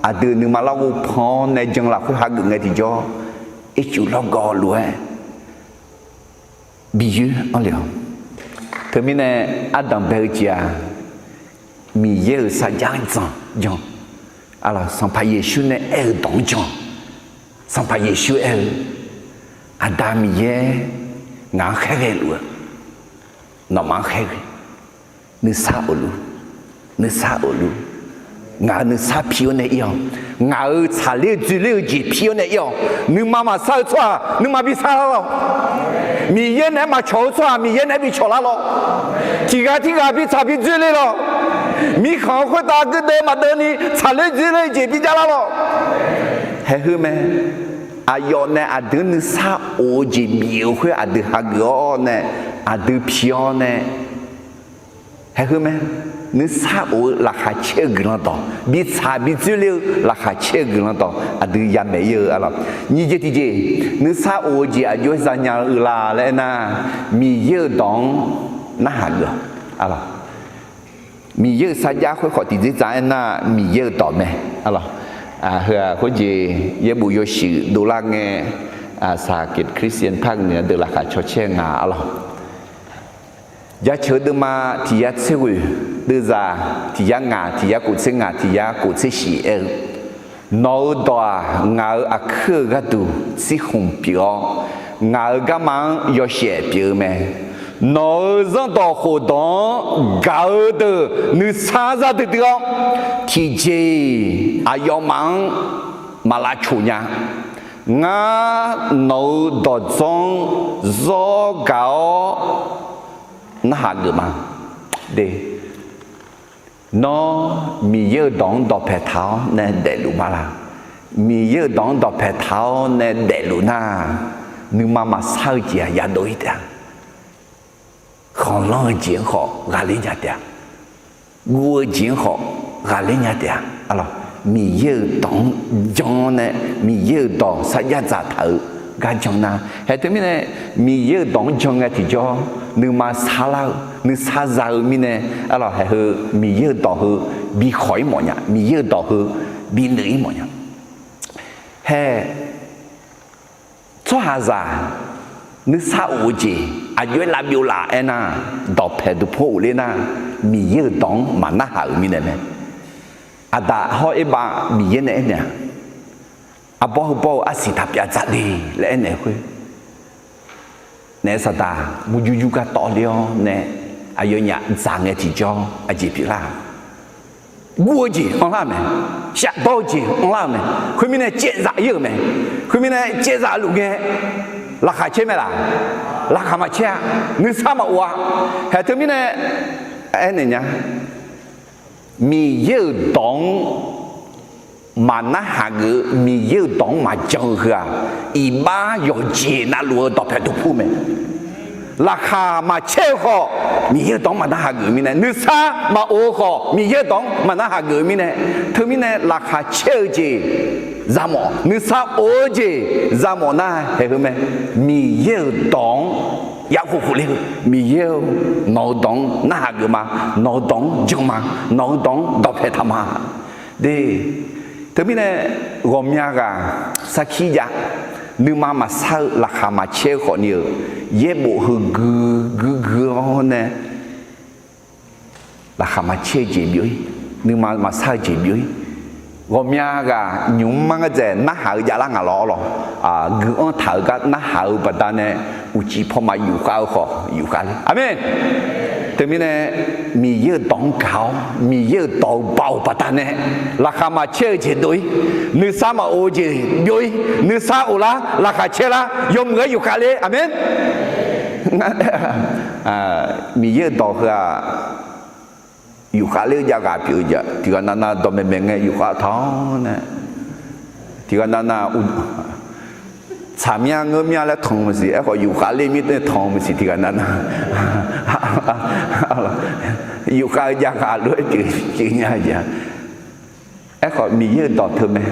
aqdui nuima larghov pan-awr nae jan lafkhoer hageuf ngae tiqjawr, ircuf lawrgawv lof-aer bi yoer-anr le-awq. Teumirnae ardanq bae-eu jeq-aq, Miqyaer-euq sarjax-anr jan, jan. Sanqpaq Yeqsur nae aer-eu dawq-anr jan. Sanqpaq Yeqsur aer-eu, Aqda Miqyaer ngaq-anr khaerghae luf-eu, nawmaf-anr khaerghae. Nuisar of luf, nuisar of luf. Ngaq-euq nuisar pi-awr nae ir-awq. Ngaq-euq tsaqler-eu dzoerler-eu jeq pi-awr nae ir-awq. Nuima maqsar-eu tsawrhaq nuima bi sar lar lawq. Miqyaer naeq-aer maqcawq-eu tsawrhaq Miqyaer naeq-aer bi cawq lar lawq. Tiqghaq tirghaq bi tsaq bi dzoerler lawq. Mirkhanq-anr khoertav geur deuv maqdeuv ni tsaqler dzoerler-eu jeq bi jav lar lawq. Haeq heu mae. Aqyawf nae aqdui-anr nuisar of-eu jeq bif-euq khoer aqdui hageuf-awr nae, aqdui pi-awr nae, haeq heu mae. Nuisar of-eu laqkhaq caer-eu guiqlanq dawq, bi tsaq bi dzoerler-eu laqkhaq caer-eu guiqlanq dawq aqdui ya maeq-ir-eu arlawq. Nyiq jeq tiqjeq, nuisar of-eu jeq aqjox-aer zanya-eu la laer aernar, Miqyaer-euq dawq-anr narhaq geuf-awq. Miqyaer-euq sarjax khoerkhawf tiqdzerdzaq aernar, Miqyaer-euq dawq mae arlawq. Heu-aq khoerjeq yaerbof yawshuif dovlar ngae, saqkif Christian par ngaq deuq laqkhaq cawcaer nga arlawq. Jaceuq deuvma tiq yar tser ghoeq, deuvzaq tiq yar ngaq, tiq yar kof tser ngaq, tiq yar kof tser shif aer-eu, Nawq-euq dawq-aq, ngaq-euq aqkuir-euq gharduq tsirkhmq pyeuf-awr, ngaq-euq garma-anr yawshaef pyeuf-eu mae. Nawq-euq zanrdawq khofdawq-anr gaq-eu deuq nuisar za duidui-awr, tiqjeq-iq aqyawfmaf-anr maq lavcoq nya. Ngar nawq-euq dawqdzanr-anr zawr gaq-awr narhaq geuf ma. De, nawr Miqyaer-euq dawq-anr dawqpae taq-awr nae daefluf ma la? Miqyaer-euq dawq-anr dawqpae taq-awr nae daefluf nar, nuima maqsar-eu jeq-aq yadov-ir taef-a. Khanqlanr-eu jeq-anr khawf ghaqler nya taef-a. Guv-eu jeq-anr khawf ghaqler nya taef-a. Arlawq, Miqyaer-euq dawq-anr jan-awr nae, Miqyaer-euq dawq sarjax dzaqtaq-euq gar jan nar, haeq teumirnae Miqyaer-euq dawq-anr jan ngae tiqjawr, nuima sarlar-eu nuisar za-eu mirnae, arlawq, haeq heu Miqyaer-euq dawq heu bi khawq-ir mawf nya, Miqyaer-euq dawq heu bi nuiq-ir mawf nya. Haeq tsawrhaqzaq nuisar of-eu jeq aqjox-aer lavbyov laf aernar, dawqpae duqpov ghofler nar, Miqyaer-euq dawq-anr maqnarhaq-euq mirnae mae. Aqdaq hawr Erbav Miqyaer nae aernaeq-aq, arbawr heubawr-eu arsiq taq pyav dzaqle laer aernaeq-eu khoer, naef saqdaq murjur jur gar tawvler-awr nae, aqyawfnyaf dzaq ngae tiqjawr aqjeq pyeuflar-aq, guv-eu jeq anrlar-euq mae. Shafdawr-eu jeq anrlar-euq mae. Khoermirnae caevzaf-ir-euq mae. Khoermirnae caevzaf luf ngae, laqkhaq caer mae laq? Laqkhaq maqcaer-a. Nuisar maqof-a. Haeq teumirnae aernaeq nya, Miqyaer-euq dawq-anr maqnarhaq geuf-eu, Miqyaer-euq dawq-anr maqjan-eu heu-aq, iqbax yawqjeq navluf-eu dawqpae duqpov mae. Laqkhaq maqcaer-eu khawf, Miqyaer-euq dawq-anr maqnarhaq geuf-eu mirnae, nuisar maqof-eu khawf, Miqyaer-euq dawq-anr maqnarhaq geuf-eu mirnae, teumirnae laqkhaq caer-eu jeq yamawf, nuisar of-eu jeq yamawf nar, haeq heu mae. Miqyaer-euq dawq-anr yarkhof khofler-eu, Miqyaer-or, nawq-eu dawq-anr narhaq geuf ma, nawq-eu dawq-anr jan ma, nawq-eu dawq-anr dawqpae taq ma. De, teumirnae ghawqmya ghaq sarkir jav, nuima maqsar-eu laqkhaq maqcaer-eu khawfni-euq yaerbof heu gui gui gui-awr nae laqkhaq maqcaer-eu jeq byov-ir, nuima maqsar-eu jeq byov-ir. Ghawqmya ghaq nymq-mr mar ngar dzaeq narhaq-eu javlar ngaq lawr lawr, gui-anr taq-eu gar narhaq-eu baqdanae uqcif pawmaf yufkhav-eu khawf yufkhav ler. Aqmeq. Teumirnae Miqyaer-euq dawq-anr gaq-awr Miqyaer-euq dawq-eu baoq baqdanae laqkhaq maqcaer-eu jeq dov-ir, nuisar maqof-eu jeq byov-ir, nuisar of lar laqkhaq caer lar yawmuiq-aer yufkhav ler. Aqmeq. Miqyaer-euq dawq heu-aq yufkhav ler-eu jav ghaq pyeuf-eu jeq tiqghaq navnav dawqmaeq maeq ngae yufkhav taq-awr nae tiqghaq navnav tsaq mya ngeur mya laer tanq maqsiq. Aerkhawf yufkhav ler mirnae tanq maqsiq tiqghaq navnav yufkhav-eu jav ghaq lof-aer pyeuf nya jeq. Aerkhawf Miqyaer-euq dawq teu mae.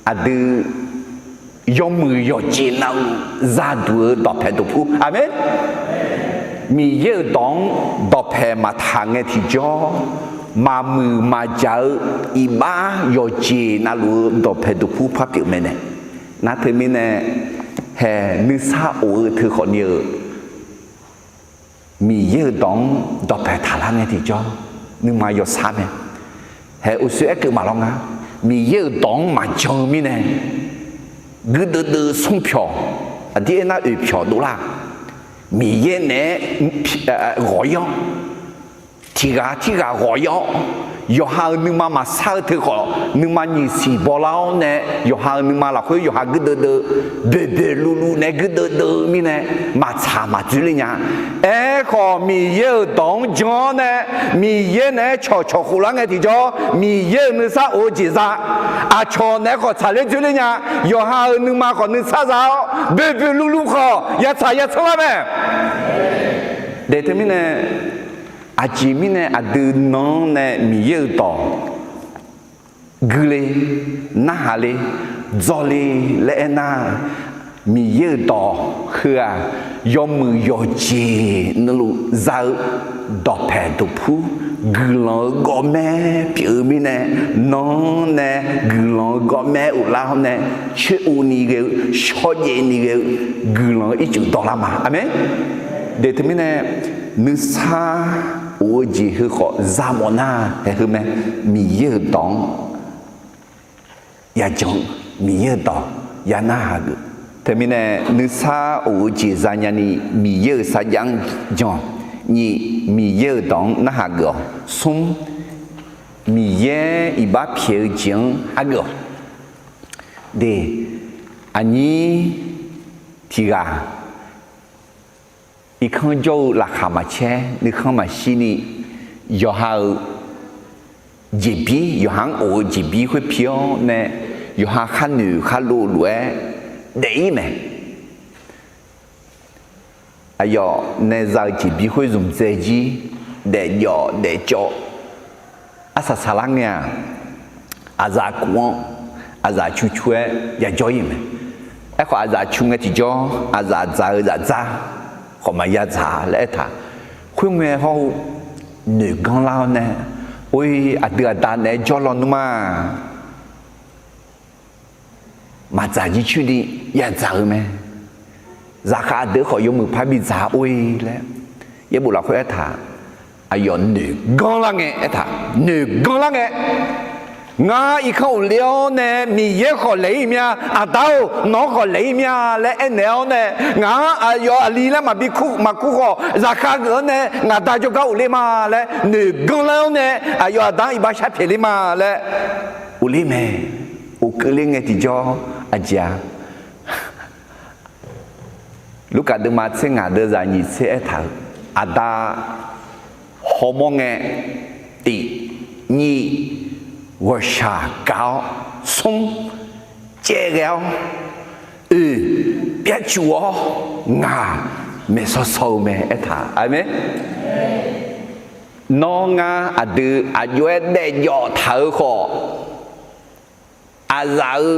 Aqdui yawmuiq yawqjeq navluf zaduq-eu dawqpae dawqpur. Aqmeq. Miqyaer-euq dawq-anr dawqpae maqtaq ngae tiqjawr, maqmuiq maqjaq-eu iqbax yawqjeq navluf-eu dawqpae dawqpur par pyeuf mae nae. Nar teumirnae hae nuisar of-eu teu khawfni-euq Miqyaer-euq dawq-anr dawqpae taqlar ngae tiqjawr nuima yawsar mae. Hae uqshoe aerkeuv maqlawr nga. Miqyaer-euq dawq-anr maqjan-eu mirnae guirdeuv deuv smr pyawq, aqdir aernar oeq pyawq dovlar. Miqyaer naeq-aer ghawq-ir-awr tiqghaq tirghaq ghawq-ir-awr yawqha-euq nuima maqsar-eu teu khawf nuima nyiq siq bawlar-awr nae yawqha-euq nuima lafkhoer yawqha guirdeuv deuv boeqboeq luvluv nae guirdeuv deuv-eu mirnae maqtsaq maqdzoerler nya. Aerkhawf Miqyaer-euq dawq-anr jan-awr nae Miqyaer naeq-aer cawqcawq khoflar ngae tiqjawr Miqyaer-euq nuisar of-eu jeq za. Aqcawq naeq-aer khawf tsaqler dzoerler nya. Yawqha-euq nuima khawf nuisar za-awr boeqboeq luvluv khawf yatsaq yatsanr lar mae. Daeq teumirnae aqjeq mirnae aqdui nan-anr nae Miqyaer-euq dawq guile, narhaq le, dzawle laer aernar, Miqyaer-euq dawq heu-aq yawmuiq yawqjeq navluf za-eu dawqpae dawqpur guiqlanq-eu gawqmaer pyeuf-eu mirnae, nan-anr nae guiqlanq-eu gawqmaer uvlar-awr nae coer uvni ghae-eu shawrjaev ni ghae-eu guiqlanq-eu ircuf dawqlar ma. Aqmeq. Daeq teumirnae nuisar of-eu jeq heu khawf za mawf nar haeq heu mae. Miqyaer-euq dawq-anr yajan-eu, Miqyaer-euq dawq yanar hageuf. Teumirnae nuisar of-eu jeq zanya ni Miqyaer-euq sarjax-anr jan-awq. Nyiq, Miqyaer-euq dawq-anr narhaq geuf-awq. Smr, Miqyaer iqbax pyaeq-eu jeq-anr hageuf-awq. Daeq, aqnyir tiqghaq irkanr jawr-eu laqkhaq maqcaer nuikhanr maqshir ni yawqha-euq jeqbir, yawqha-anr of-eu jeqbir khoer pi-awr nae yawqha khar noeq khar lov lof-aer daef-ir mae. Aqyawf nae za-eu jeqbir khoer zmqdzae jir daefjawf daefcawv arsaq saqlar ngae-aq, aqzaf kuv-anr aqzaf cu cu-aer yajawr-ir mae. Aerkhawf aqzaf cu ngae tiqjawr aqzaf dzaq-eu zafdzar khawf maqya dzaq laer aertaq. Khoerngae hawr-eu noeq ganrlar-awr nae, or-ir aqdui aqda naeq-aer jawrlaw nmr-a. Maqdzaq jircoer ni yadzaq-eu mae. Zaqkhav deuq khawf yawmuiq par bidzaq or-ir laer yaerbof lafkhoer aertaq. Aqyawf noeq ganrlar ngae aertaq, noeq ganrlar ngae, ngar irkanr uqle-awr nae Miqyaer khawf laeq-ir mya, Aqda-or nawq-anr khawf laeq-ir mya laer aernaeq-awr nae, ngaq-anr aqyawf aqli laer maqbi kur maqkur khawf zaqkhav geuf-anr nae ngaq Da jawrgar uqler ma laer noeq ganrlar-awr nae aqyawf aqda-anr iqbax sharpyaeq ler ma laer uqler mae. Uqkeuv ler ngae tiqjawr aqjeq-a. Lurkaf deuvma tser ngaq deuvzaq nyiq tser aertaq-eu, Aqda hawmawr ngae, tiq, nyiq, ghawqshaq gaq-awr, smr, caev ghae-awr, oeq, pyarcuf-awr, ngaq maeqsaw saw-eu mae aertaq. Aqmeq. Nawr ngar aqdui aqjox-aer daefjawf taq-eu khawf, aqzaf-eu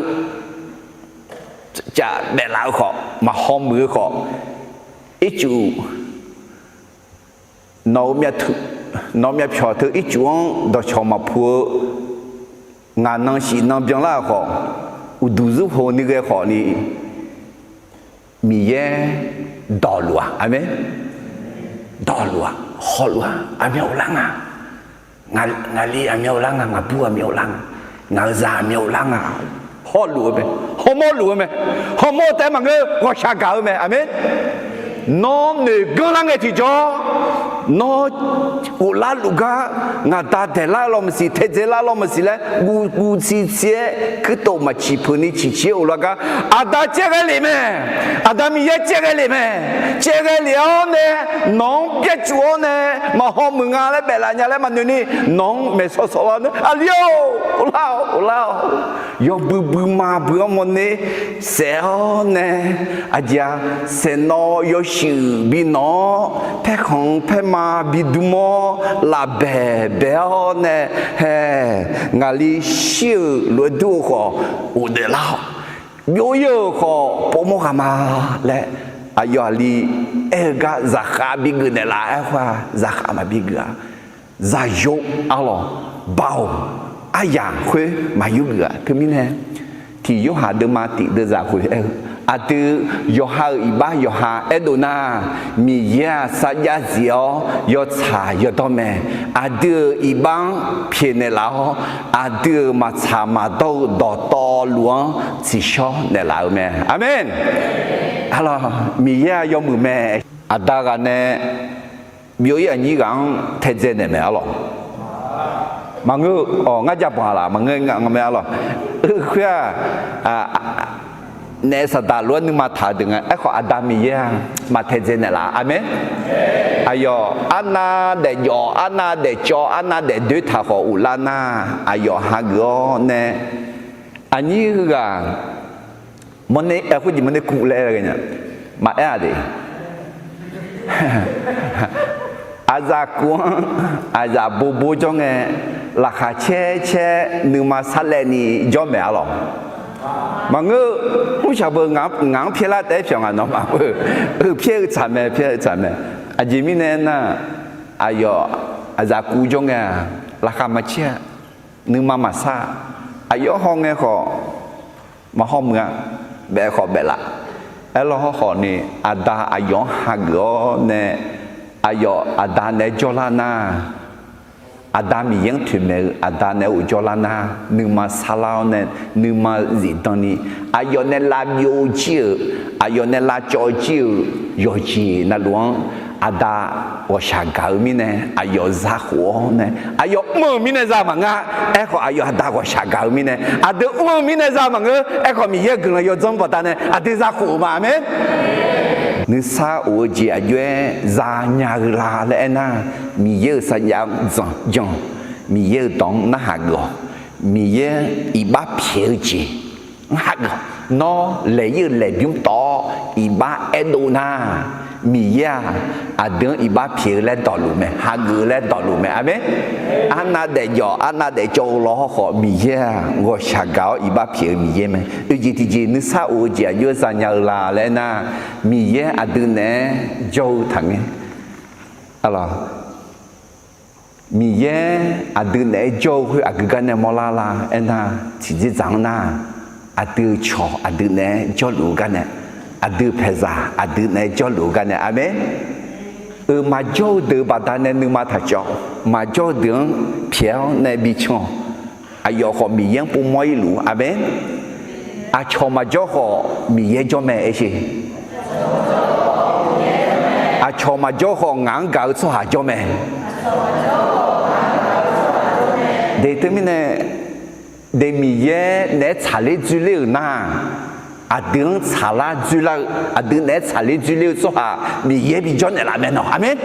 caf daeflaf-eu khawf, maqhaw muiq-eu khawf, ircuf nawq-eu myavpyawq teu ircuf-anr dawqcawq maqpu-eu ngaq nan shif nan byanlar-euq khawf, uqduq zurkhof ni ghae khawfni, Miqyaer dawqluf-aq, aqmeq, dawqluf-aq, hawluf-aq, aqmyan uvlar nga. Ngaqli aqmyan uvlar nga, ngaqbur aqmyan uvlar nga, ngaq-euq zaq aqmyan uvlar nga. Hawluf-eu mae, hawmawr luf-eu mae, hawmawr taef-aer maqngeur, ghawqshaq gaq-eu mae, aqmeq. Nawr noeq ganr lar ngae tiqjawr, nawr ghoflar luf gar, ngaq da daeqlar law maqsiq, taedzae lar law maqsiq laer guv guv tsiv tsiv-aer kuirtof maqciq peuq ni ciqciq-aer ghoflar gar, Aqda caev ghae lef mae. Aqda Miqyaer caev ghae lef mae. Caev ghae lef-awr nae, nawq-anr byaercuf-awr nae, maqhaw muiq nga laer baeflaf nya laer maqnoeq ni, nawq-anr maeqsawq sawq lar nae, Aqli-or, ghoflar-awq, ghoflar-awq. Yawbui bui ma bui-anr mawrner saef-awr nae, aqjeq-a, saeqnawv yawshuif bi nawq-awr, paerkhanq paerma bi dm-awr, lafbaeq bae-awr nae, hae, ngaqli shir-euq lof-aer dur-eu khawf, ghofdaef lar-awq. Byov-ir-euq khawf, povmawr ghaq ma laer, aqyawf aqli aer-eu gar zaqkhav bigeuf naeqlaf-aer khoer-aq, zaqkhav maqbi geuf-a. Zaqyo arlawq, Baoq, aryaq khoer maqyur geuf-a. Teumirnae, tiq Yorhaq deuvma tiq deuvzaq khoeq aer-eu, aqdui yawqha-euq iqbax yawqha aerdov nar, Miqyaer-aq sarjax zif-awr yawtsaq yawdawr mae. Aqdui-euq iqbax-anr pyaeqnaeq laf-awr, aqdui-euq maqtsaq maqdawr-eu dawqtawvluf-anr tsiqshawr naeqlaf-eu mae. Aqmeq. Arlawq, Miqyaer-aq yawmuiq mae. Aqda ghaq nae byov-ir aqnyir ghaq-anr taedzae naeq mae arlawq. Maqngeur-eu, awq, ngar jav banq laf maqngeur nga mae arlawq. Khoer-aq, naef saqdaq lof-aer nuima taq-eu deuq nga. Aerkhawf, Aqda Miqyaer-aq, maqtaedzae naeqlaf. Aqmeq. Aqyawf arnav daefjawf, arnav daefcawv, arnav daefdoer taq khawf uvlar nar, aqyawf hageuf-awr nae, aqnyir heughaq mawrner, khoerjeq mawrner kuv laer aer nya, maqaer-aq de. Aqzaf kuv-anr aqzaf bobo jawr ngae, laqkhaq caer caer nuima sarlaevni jawr maeq arlawq. Maqngeur-eu, mrshaq beu ngaq-anr pyaerlar taef-aer pyawq ngaq nawmaf beu, pyaer-eu tsaq mae, pyaer-eu tsaq mae. Aqjeq mirnae aernar, aqyawf aqzaf kuv jawr ngae-aq, laqkhaq maqcaer-a, nuima maqsar-a, aqyawf hawngae khawf maqhaw muiq-a, baef khawf baeflaf. Aerlawr hawrkhawf ni, Aqda aqyawf-anr hageuf-awr nae, aqyawf Aqda naeq-aer jawrlar nar, Aqda Miqyaer-anr toeqmaeq-eu Aqda naeq-aer ghofjawr lar nar, nuima sarlar-awr nae, nuima zifdan ni, aqyawf nae lavbyov jir-euq, aqyawf nae lavcawv jir-euq yawqjeq navluf-anr, Aqda ghawqshaq gaq-eu mirnae aqyawf zakhof-awr nae, aqyawf mr-euq mirnae za maqngeur. Aerkhawf, aqyawf Aqda ghawqshaq gaq-eu mirnae, aqdui mr-eu mirnae za maqngeur. Aerkhawf, Miqyaer-euq guiqlanq yawdzanr baqdanae aqdui zakhof-euq ma. Aqmeq. Nuisar of-eu jeq aqjox-aer zanya-eu la laer aernar, Miqyaer-euq sarjax-anr dzanq jan, Miqyaer-euq dawq-anr narhaq geuf-awq. Miqyaer iqbax pyaeq-eu jeq-anr hageuf-awq. Nawr laeq-ir-euq laeqbymr tawv-awr iqbax aerdov nar, Miqyaer-aq, aqdui-anr iqbax pyaeq-eu laer dawqluf mae, hageuf-eu laer dawqluf mae. Aqmeq. Arnav daefjawf, arnav daefcawv-eu law hawrkhawf, Miqyaer-aq, ghawqshaq gaq-awr iqbax pyaeq-eu Miqyaer mae. Oeq jeq tiqjeq nuisar of-eu jeq aqjox-aer zanya-eu la laer aernar, Miqyaer aqdui naeq-aer jawr-eu taqngaer. Arlawq, Miqyaer aqdui naeq-aer jawr-eu khoer aqgeu gar nae mawrlar la aernar, tiqdzerdzaq-anr nar, aqdui-euq cawq aqdui naeq-aer jawrluf-eu gar nae, aqdui paeqzaq aqdui naeq-aer jawrluf-eu gar nae. Aqmeq. Euq maqjawr-eu deuq-eu baqdanae nuima taqcawv, maqjawr-eu deuq-anr pyaeq-awr nae bican-awq. Aqyawf khawf Miqyaer-anr povmawr-ir luf-ur. Aqmeq. Aqcawq maqjawr khawf Miqyaer jawr mae aer sher. Aqcawq maqjawr khawf ngaq-anr gaq-eu tsawrhaq jawr mae. De teumirnae, de Miqyaer naeq-aer tsaqler dzoerler-euq nar, aqdui-anr tsaqlar dzoerlar-eu, aqdui naeq-aer tsaqler dzoerler-eu tsawrhaq Miqyaer bijawr naeqlaf mae nawq. Aqmeq.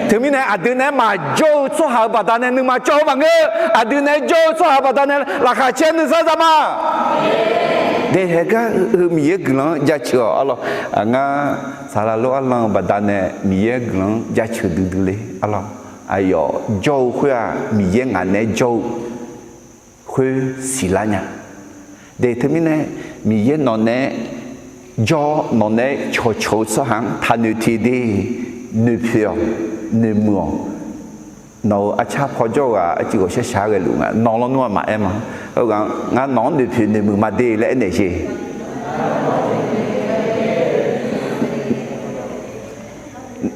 Teumirnae aqdui naeq-aer maqjawr-eu tsawrhaq-euq baqdanae nuima cawv-eu maqngeur. Aqdui naeq-aer jawr-eu tsawrhaq baqdanae laqkhaq caer nuisar za ma. De haegar heu Miqyaer guiqlanq-anr jaceuq-awq. Arlawq, ngar saqlaq lof arlan-eu baqdanae Miqyaer guiqlanq-anr jaceuq duidui le. Arlawq, aqyawf jawr-eu khoer-aq, Miqyaer ngaq naeq-aer jawr-eu khoer siqlar nya. De teumirnae, Miqyaer nawq naeq-aer jawr, nawq naeq-aer cawqcawq-eu tsawrhaq-anr taqnoeq teq de. Noeqpoeq-awq, noeqmuiq-awq. Nawq-euq arcar pawjawr-eu ghaq arcuiv ghawqshaq shaq-aer ghaeluf nga, nawq lawnmr-aq maqaer ma. Heughaq ngar nawq-anr noeqpoeq noeqmuiq ma de laer aernaeq sher.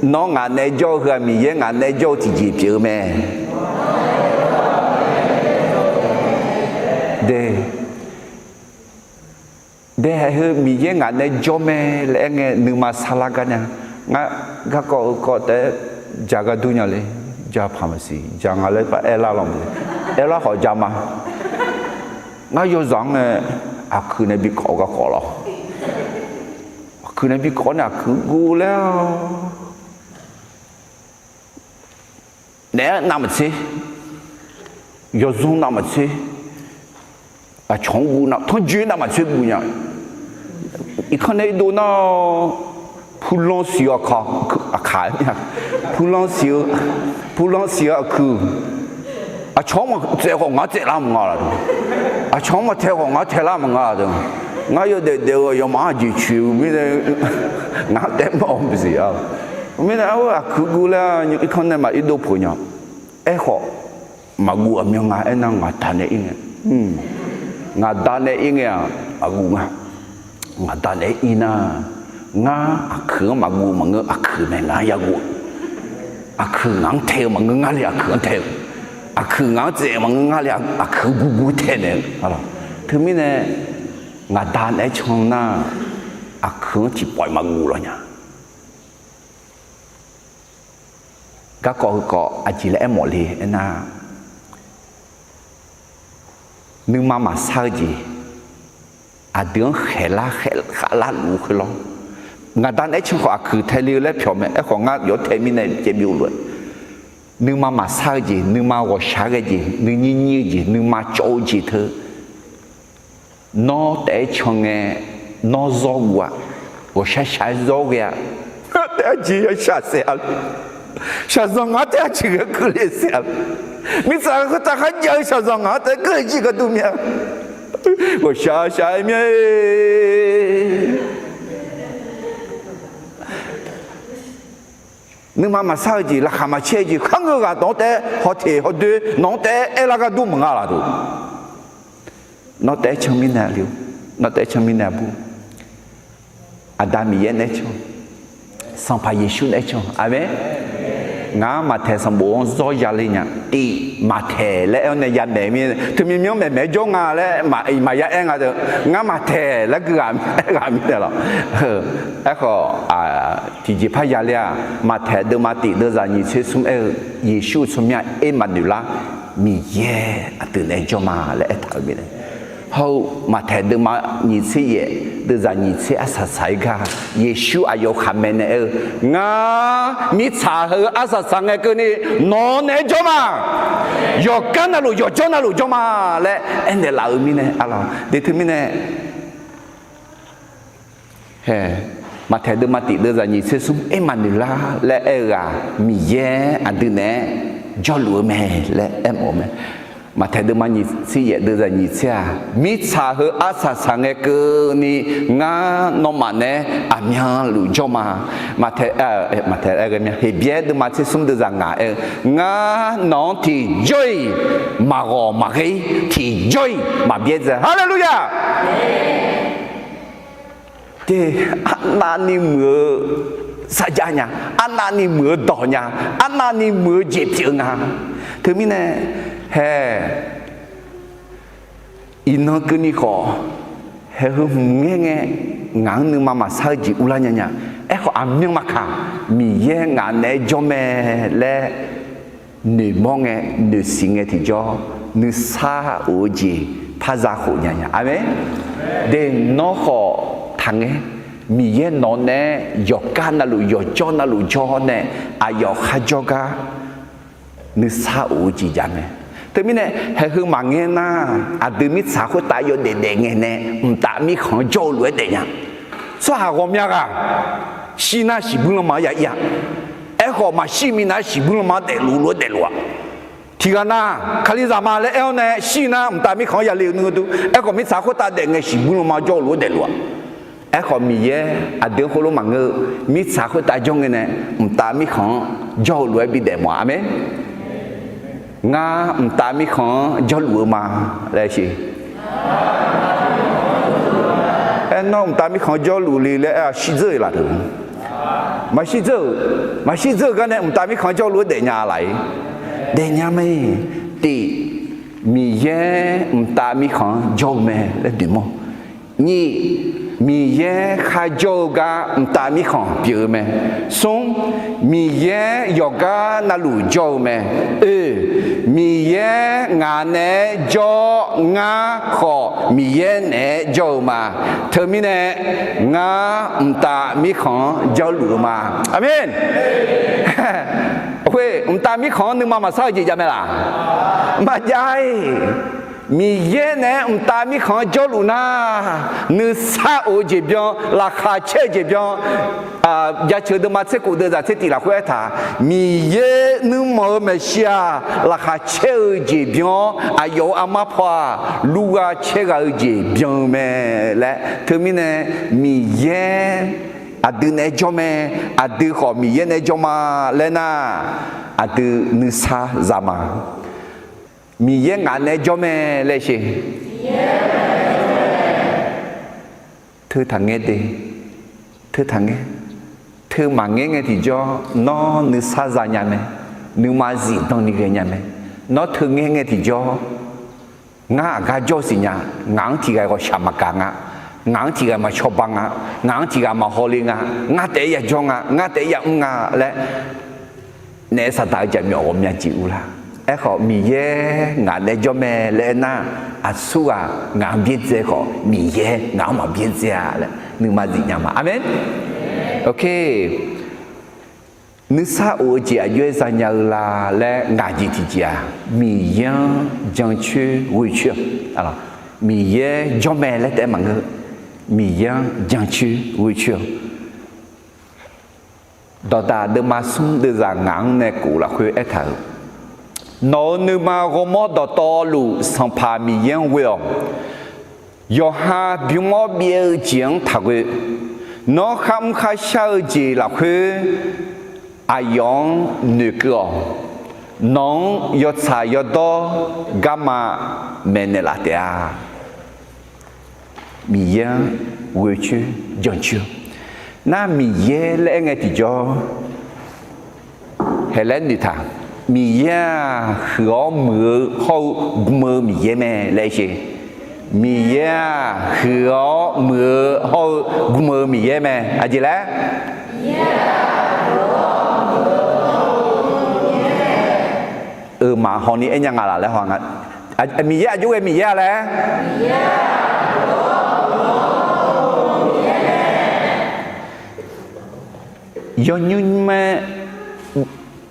Nawr ngaq naeq-aer jawr-eu heu-aq, Miqyaer ngaq naeq-aer jawr-eu tiqjeq pyeuf-eu mae. De, de, haeq heu Miqyaer ngaq naeq-aer jawr mae laer aer ngae nuima sarlar gar nya. Ngar garkawv heukawv taef-aer ja gar dur nya le. Ja paq maqsiq ja nga laer par aerlar lawq. Aerlar khawf ja ma. Ngar yawzaq-anr nae aqkuiq nae bi kawv garkawv lawr. Aqkuiq nae bi kawv nae aqkuiq guv laer-awr, naeq-aer navmaqtser, yawzanr navmaqtser, aqcawq-anr guv na tanrjoe navmaqtser guv nya. Irkanr nae irdov nar-awr, purlanr siq-eu aqkaq, aqkaq, purlanr siq-eu, purlanr siq-eu aqkuiq, aqcawq-anr maqtsaev khawf ngar tsaevlar maqnga laf-eu, aqcawq-anr maqtae khawf ngar taelar maqnga laf-eu, ngar yawdaef daef-eu yawmaf-anr aqjeq coeq-eu mirnae, ngar taef mawf-eu maqsiq-a. Mirnae arhu aqkuiq guv laer irkanr nae maq irdov peuq nya. Aerkhawf, maqguv aqmyan nga aernar ngaqda nae ir ngae, ngaqda nae ir ngae-aq maqguv nga. Ngaqda nae ir nar, ngar aqkuiq-anr maqguv maqngeur, aqkuiq mae ngar-anr yaguv. Aqkuiq ngaq-anr tae-eu maqngeur, ngar le aqkuiq-anr tae-eu. Aqkuiq ngaq-anr tsaev-eu maqngeur, ngar le aqkuiq guvguv taenaeq-eu. Teumirnae ngaqda naeq-aer can nar, aqkuiq-anr tiqpawf-iq maqguv lawq nya. Garkawv heukawv aqjeq laer aermawf le aernar, nuima maqsar-eu jeq, aqdui-anr khaeqlar khaeqlar luf-eu khoerlawr, ngaqda naeq-aer can khawf aqkuiq tae le-eu laer pyawq mae. Aerkhawf ngar yawf tae mirnae caev byov lof-aer, nuima maqsar-eu jeq, nuima ghawqshaq ghae jeq, nuinyir nyir-eu jeq, nuima cawv-eu jeq teu nawr taef-aer can ngae, nawr zawr guv-a, ghawqshaq shaq-aer zawr ghae-a. Ngar taef-aer jeq ya shaqsaef-a, shaqzanq ngaq-anr taef-aer jeq ghae keuvle saef-a. Mirtsaq khoertav kharjav-eu shaqzanq ngaq-anr taef-aer keuvle jeq gharduq mir-a. Ghawqshaq shaq-aer mir-a. Nuima maqsar-eu jeq, laqkhaq maqcaer-eu jeq, kharngeur ghaq nawq-anr taef-aer hawteq hawdoer nawq-anr taef-aer aerlar gharduq maqnga laf-eu. Nawr taef-aer can mirnae le-or, nawr taef-aer can mirnae aqbur. Aqda Miqyaer naeq-aer can, Sanqpaq Yeqsur naeq-aer can. Aqmeq. Ngar maqtaeq sanqbof-anr zawr ya le nya. Tif maqtaeq laer aer-awr nae yamaeq mir, teumyanr myanr maeqmaeq-aer jawr nga laer maqya aer nga deuq. Ngar maqtaeq laer gui ghaq mir-aer lawq. Aerkhawf, tiqjeqpar ya ler-aq, maqtaeq deuvma tif deuvzaq nyiq tser smr aer-eu, Yeqsur-eu tsawrmyanr Ermaqnoeqlar, Miqyaer aqdui naeq-aer jawr ma laer aertaq-euq mirnae. Hawr-eu maqtaeq deuvma nyiq tser yaef deuvzaq nyiq tser arsaq saq-aer gar, Yeqsur aqyawf khaqmae nae aer-eu, Ngar mirtsaq heu arsaq saq ngae keuvni nawq naeq-aer jawr ma. Yawqgar navluf yawqjawr navluf jawr ma laer aernaeq laf-euq mirnae, aqlawq de teumirnae Hae, maqtaeq deuvma tif deuvzaq nyiq tser smr Ermaqnoeqlar laer aer-eu ghaq Miqyaer aqdui naeq-aer jawrluf-eu mae laer aermawf-eu mae. Maqtaeq deuvma nyiq tser yaef deuvzaq nyiq tser-aq, mirtsaq heu arsaq saq ngae keuvni ngar nawmaf naeq-aer aqmyanluf jawr ma. Maqtaeq, maqtaeq, Heqbyaer deuvma tser smr deuvzaq ngaq aer-eu, Ngar nawq-anr tiqjawr-iq maqghawq maqghae-ir, tiqjawr-iq maqbyaer dzae. Haleluya! Te, arnavni muiq-eu sarjax nya, arnavni muiq-eu dawq nya, arnavni muiq-eu jeq pyeuf-eu nga. Teumirnae, hae, iqnan keuvni khawf, hae heu hmq ngaer ngae, ngaq-anr nuima maqsar-eu jeq urlar nya nya. Aerkhawf aqmyan maqkaq, Miqyaer ngaq naeq-aer jawr mae laer noeqmawr ngae, noeqsiq ngae tiqjawr, nuisar of-eu jeq par za khof nya nya. Aqmeq. De, nawr khawf taqngaer, Miqyaer nawq naeq-aer yawqgar navluf yawqjawr navluf jawr nae, aqyawf kharjawr gar nuisar of-eu jeq jav mae. Teumirnae, hae heu maqngaer nar, aqdui mirtsaq khoertav yawdaef daef ngae nae, mqtav mirkhanq-anr jawr-eu lof-aer daef nya. Tsawrhaq ghawqmya ghaq shir nar shiqbuir lanma-anr ya ir-a. Aerkhawf maqshir minav-aer shiqbuir lanma-anr daefluf lof-aer daefluf-a. Tiqghaq nav, Kalizaq ma laer aer-awr nae shir nar mqtav mirkhanq-anr yale-eu nui-eu dur. Aerkhawf mirtsaq khoertav daef ngae shiqbuir lanma-anr jawr-eu lof-aer daefluf-a. Aerkhawf Miqyaer aqdui-anr khoerlof maqngeur-eu, mirtsaq khoertav jawr ngae nae mqtav mirkhanq-anr jawr-eu lof-aer bidaef mawf-a. Aqmeq. Ngar mqtav mirkhanq-anr jawrluf-eu ma laer siq. Aer, nawr mqtav mirkhanq-anr jawrluf le laer aer-a shirdzeur-iq laf deuq. Maqshir dzeur-euq, maqshir dzeur-eu gar nae mqtav mirkhanq-anr jawrluf-aer daefnya laf-ir. Daefnya mae. Tiq, Miqyaer mqtav mirkhanq-anr jawr-eu mae laer noeqmawr. Nyiq, Miqyaer kharjawr-eu gar mqtav mirkhanq pyeuf-eu mae. Smr, Miqyaer yawqgar navluf jawr-eu mae. Oe, Miqyaer ngaq naeq-aer jawr, ngar khawf Miqyaer naeq-aer jawr-eu ma. Teumirnae, ngar mqtav mirkhanq-anr jawrluf-eu ma. Aqmeq. Khoer mqtav mirkhanq-anr nuima maqsar-eu jeq jav mae laq? Maqjav-ir. Miqyaer naeq-aer mqtav mirkhanq-anr jawrluf nar, nuisar of-eu jeq byan, laqkhaq caer-eu jeq byan. Jaceuq deuvma tser khof deuv zaq tser tiq lafkhoer aertaq, Miqyaer nuirmanq-eu maeqshi-aq, laqkhaq caer-eu jeq byan-awr, aqyawf-euq armar paw-aq, lurgha caergha-eu jeq byan-eu mae laer. Teumirnae, Miqyaer aqdui naeq-aer jawr mae, aqdui khawf Miqyaer naeq-aer jawr ma laer nar, aqdui nuisar za ma. Miqyaer ngaq naeq-aer jawr mae laer sher. Teu taqngaer de, teu taqngaer, teu maqngaer ngae tiqjawr nawr nuisar za nya mae, nuima zifdan ni ghae nya mae. Nawr teu ngaer ngae tiqjawr, ngar aqgar jawr siqnya, ngaq-anr tiq ghaq ghawqshaq maqgaq nga, ngaq-anr tiq ghaq maqcawba nga, ngaq-anr tiq ghaq maqhaw le nga, ngar taef-aer yajawr nga, ngar taef-aer yamr nga laer, naef saqdaq-eu jaqmyawf ghawqmya jeq ur lar. Aerkhawf, Miqyaer ngaq naeq-aer jawr mae laer aernar, aqsurghaq ngaq-anr byaerdzae khawf, Miqyaer ngaq-anr maqbyaerdzae-a laer nuima zifnya ma. Aqmeq. Nuisar of-eu jeq aqjox-aer zanya-eu la laer ngaq jeq tiqjeq-aq, Miqyaer-anr jancoer ghoecoer-awq. Miqyaer jawr mae laer taef-aer maqngeur. Miqyaer-anr jancoer ghoecoer-awq. Dawqdaq deuvma smr deuvzaq ngaq-anr nae kof lafkhoer aertaq-euq, nawq-euq nuima ghawrmawr dawqtawvluf Sanqpaq Miqyaer-anr ghoe-awq. Yawqha bymr-awr byaev-eu jeq-anr taqghoe. Nawr kharmr kharshar-eu jeq lafkhoer aqyawf-anr noeqkeuv-awq. Nawq-anr yawtsaq yawdawr garma maeqnaeq laf taef-a. Miqyaer-anr ghoecoer jancoer. Nar Miqyaer laer aer ngae tiqjawr, haeq laer noeqtaq. Miqyaer-aq huiq-awr muiq-eu hawr-eu gm-eu Miqyaer mae laer sher. Miqyaer-aq huiq-awr muiq-eu hawr-eu gm-eu Miqyaer mae. Aqjeq laer? Euq maqhaw ni aer nya nga laf laer haw nga. Miqyaer aqjox ghae Miqyaer-a laer? Yawnymr nymr-aer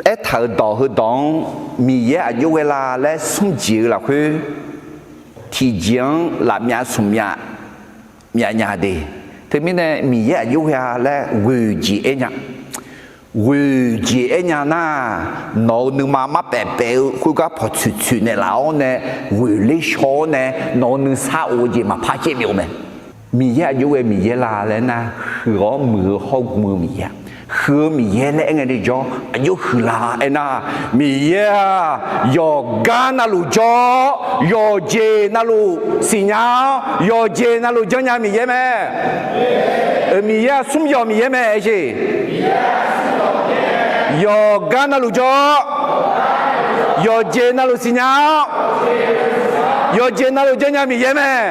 aertaq-euq dawq heudawq-anr Miqyaer aqjox ghae la laer smr jeq-eu lafkhoer, tiqjeq-anr lafmyav smq myav myavnya de. Teumirnae Miqyaer aqjox ghae-a laer ghoeq jeq aer nya. Ghoeq jeq aer nya nar, nawq-euq nuima marpaef paef-eu khoergar pawqtsoeq tsoeq naeqlaf-awr nae, ghoeq ler shaw-awr nae, nawq-euq nuisar of-eu jeq maqpar caev byov mae. Miqyaer aqjox ghae Miqyaer la laer nar, huiq-awr muiq-eu hawr gm-eu Miqyaer-a. Huiq-eu Miqyaer laer aer ngae tiqjawr aqjox huiq la aernar, Miqyaer-aq yawqgar navluf jawr-awr, yawqjeq navluf siqnya-awr, yawqjeq navluf janrnya Miqyaer mae. Miqyaer-aq smr yawq Miqyaer mae aer jeq. Yawqgar navluf jawr-awr, yawqjeq navluf siqnya-awr, yawqjeq navluf janrnya Miqyaer mae.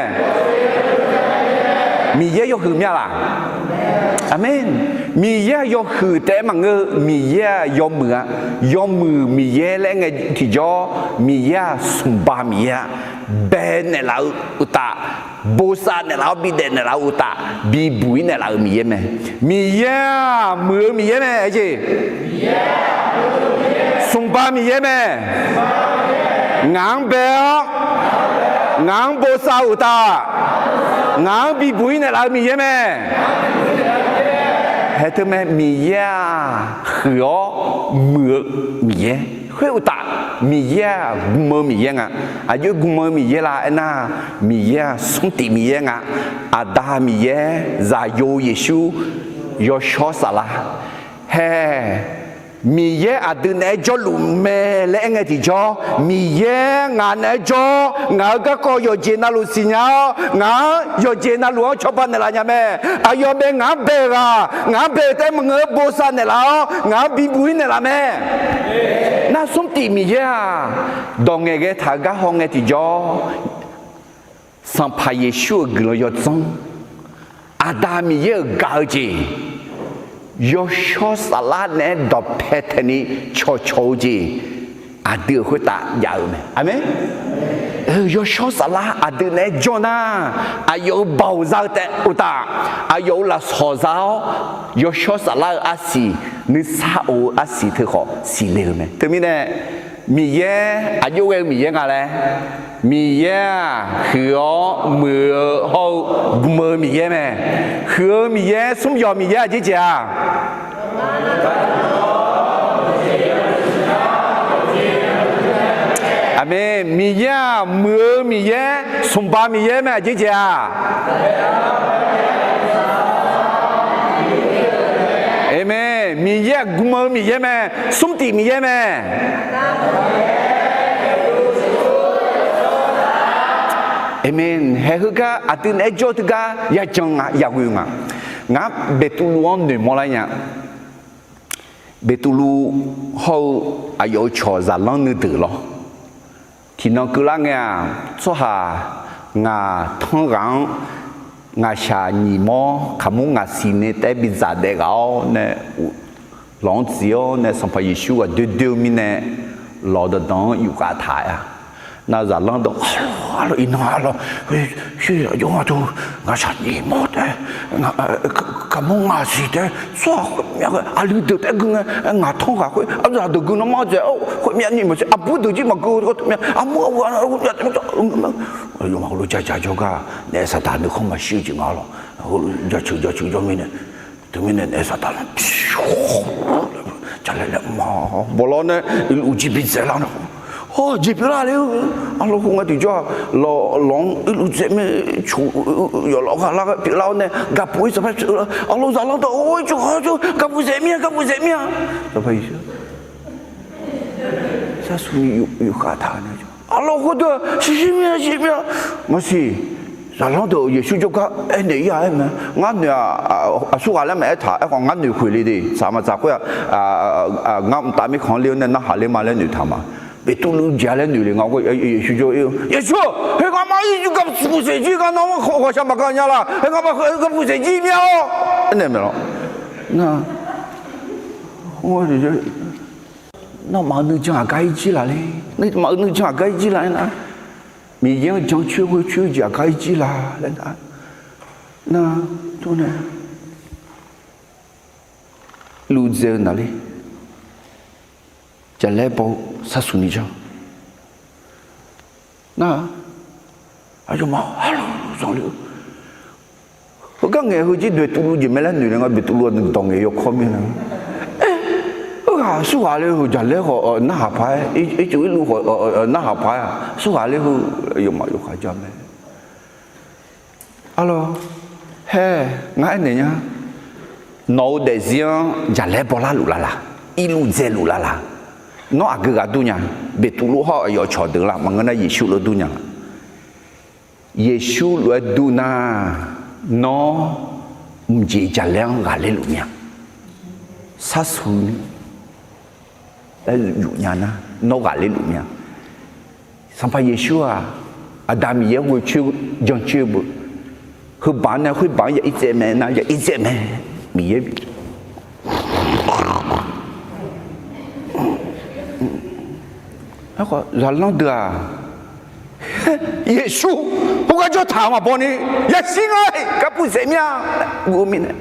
Miqyaer yawhuiq myav laf? Aqmeq. Miqyaer-aq yawhuiq taef-aer maqngeur-eu, Miqyaer-aq yawmuiq-a. Yawmuiq Miqyaer laer aer ngae tiqjawr, Miqyaer-aq smqba Miqyaer-a. Bae naeqlaf-eu uqtaf, bosav naeqlaf-awr bidaef naeqlaf-eu uqtaf, bibuq-ir naeqlaf-euq Miqyaer mae. Miqyaer-aq muiq-eu Miqyaer mae aer jeq. Smqba Miqyaer mae. Ngaq-anr bae-awr, ngaq-anr bosav-eu uqtaf, ngaq-anr bibuq-ir naeqlaf-eu Miqyaer mae. Haeq teu mae, Miqyaer-aq huiq-awr muiq-eu Miqyaer. Khoeruqtaf, Miqyaer-aq gm-eu Miqyaer nga. Aqjox gm-eu Miqyaer la aernar, Miqyaer-aq smrtif Miqyaer nga. Aqda Miqyaer, Zaqyo Yeqsur, Yawshawr Saflar, hae Miqyaer aqdui naeq-aer jawrluf mae laer aerngae tiqjawr, Miqyaer ngaq naeq-aer jawr, ngaq-euq garkawv yawqjeq navluf siqnya-awr, ngaq-anr yawqjeq navluf-anr cawba naeqlaf nya mae. Aqyawf bae ngaq-anr bae-eu ghaq, ngaq-anr bae-eu taef-aer maqngeur-eu bosav naeqlaf-awr, ngaq-anr bibuq-ir naeqlaf mae. Nar smrtif Miqyaer-aq, dawq ngaeqghae taq-eu gar hawngae tiqjawr, Sanqpaq Yeqsur-euq guiqlanq yawdzanr, Aqda Miqyaer-euq gaq-eu jeq, Yawshawr Saflar naeq-aer dawqpae taeqni cawqcawq-eu jeq, aqdui-euq khoertav jav-eu mae. Aqmeq. Yawshawr Saflar aqdui naeq-aer jawr nar, aqyawf-euq baoq za-eu taef uqtaf, aqyawf-euq lafsawq za-awr, Yawshawr Saflar-eu arsiq, nuisar of-eu arsiq teukhawf siqle-eu mae. Teumirnae, Miqyaer aqjox ghae-eu Miqyaer nga laer, Miqyaer-aq, huiq-awr muiq-eu hawr-eu gm-eu Miqyaer mae. Huiq-eu Miqyaer, smr yawq Miqyaer aqjeq jeq-a? Aqmeq. Miqyaer-aq, muiq-eu Miqyaer, smqba Miqyaer mae aqjeq jeq-a? Aqmeq. Miqyaer-aq, gm-eu Miqyaer mae, smrtif Miqyaer mae. Aqmeq. Haeq heugar aqdui naeq-aer jawr teugar yajan nga, yaghoe nga. Ngar Beqtuvluv-anr noeqmawr lar nya. Beqtuvluv hawr-eu aqyawf-euq cawq zaqlanr nuideuq lawr. Tiqnan keuvlar ngae-aq, tsawrhaq ngaq tanr ghaq-anr ngaqshaq nyiq mawr kaqmur ngaqsiq nae taef-aer bidzaq daef ghaq-awr nae, lawq-anr tsoeq-awr nae Sanqpaq Yeqsur ghaq doer doer-eu mirnae, lawq danqdanq-anr yufkhav taq-aer-a. Nar zaqlanr deuq arlawr arlawr iqnan arlawr, shuir yawqjawr nga teu, ngaqshaq nyiq mawr taef-aer, kaqmur ngaqsiq taef-aer, tsawrhaq khoermyav ghae aqli deuq taef-aer gui ngae, ngaq tanr ghaq khoer aqzaq deuq gui nawmaf dzaeq-awr khoermyav nyiq maqsiq, aqbur deuq jir maqgui-eu teu myav, armur armur myav taef-aer, yawmaf heulof jajaq jawrgar naef saqdaq nuikhanr maqshir-eu jeq nga lawr, heulof jaceuq jaceuq jawr mirnae, teumirnae naef saqdaq lar, jaqlaer laer ma, bawqlawr nae irluf jir bidzaeq lar nae, hawr jeq pyeuflar ler-eu, arlawr khoerngae tiqjawr-aq, lawq lawq-anr irluf dzaeq mae, coq yawf lawq ghaq lar ghae pyeuflar-awr nae gaqpuq-ir saqpar pyeuflar, arlawr zaqlanr dawq-or ircuf khar cur gaqpuq dzaeq mir-a, gaqpuq dzaeq mir-a, saqpar Yeqsur sharsuq ni yufkhav taq-eu nae, arlawr khoerdeuq-aq shirshir mir-a, shirshir mir-a, maqsiq, zaqlanr deuq Yeqsur jawrgar aernaeq-ir-a aer mae, ngar noeq-aq, aqsurghaq laer maqaer taq, aerkhawf ngar noeq khoeq le de, tsaq maqtsaq khoer-aq, ngar mqtav mirkhanq-anr ler-awr nae narhaq ler ma laer noeqtaq ma. Beqtuvluv jeq-a laer noeq le nga, Yeqsur jawr-ir-eu, Yeqsur, heu ngaqma ircuf gaqpuq saeq jir nga, nawr ghawqshaq maqgaq nya laq, heu ngaqma heu gaqpuq saeq jir mir-a-awr aernaeq maeq lawr. Nawmaf-euq nuijan aqgar ir jir laq le, nawmaf-euq nuijan aqgar ir jir laq aer nar, Miqyaer-anr jancoer ghoecoer-eu jeq aqgar ir jir laq laer nar, nar, tawr nae, luvdzae-eu naqler, jaqlaer baw-eu sharsuq ni janr nar, aqyawfmaf arlawr zanqler-eu, heugar ngaeq heu jir Beqtuvluv jeq mae laer noeq nae nga, Beqtuvluv dawq ngaeq yawkawr mirnae, aqsurghaq le heu jaqlaer khawf narhaq paq-aer, ircuf irluf khawf narhaq paq-aer, aqsurghaq le heu, aqyawfmaf yawkhav jar mae. Arlawr, haer, ngar aernaeq nya, nawq-eu daefzir-anr jaqlaer bawlar luf lar laq, irluf dzae luf lar laq, nawr aqgeu ghaq dur nya, Beqtuvluv hawr-eu aqyawf cawqdeuq lar maqngeur nar Yeqsur lof dur nya laq. Yeqsur lof-aer dur nar, nawr mqjeq jaqlaer-anr ghaqler luf mir-a, sharsuq ni laer yuf nya nar nawr ghaqler luf mir-a. Sanqpaq Yeqsur-aq, Aqda Miqyaer ghoecoer jancoer beu, heubaq-anr nae khoerbaq-anr ya ir tsaev mae nar ya ir tsaev mae, Miqyaer bi Aerkhawf zaqlanr deuq-aq, Yeqsur khoergar jawr taq maqbaw ni, yashir nga-iq gaqpuq saeq mir-a, guvmir nae,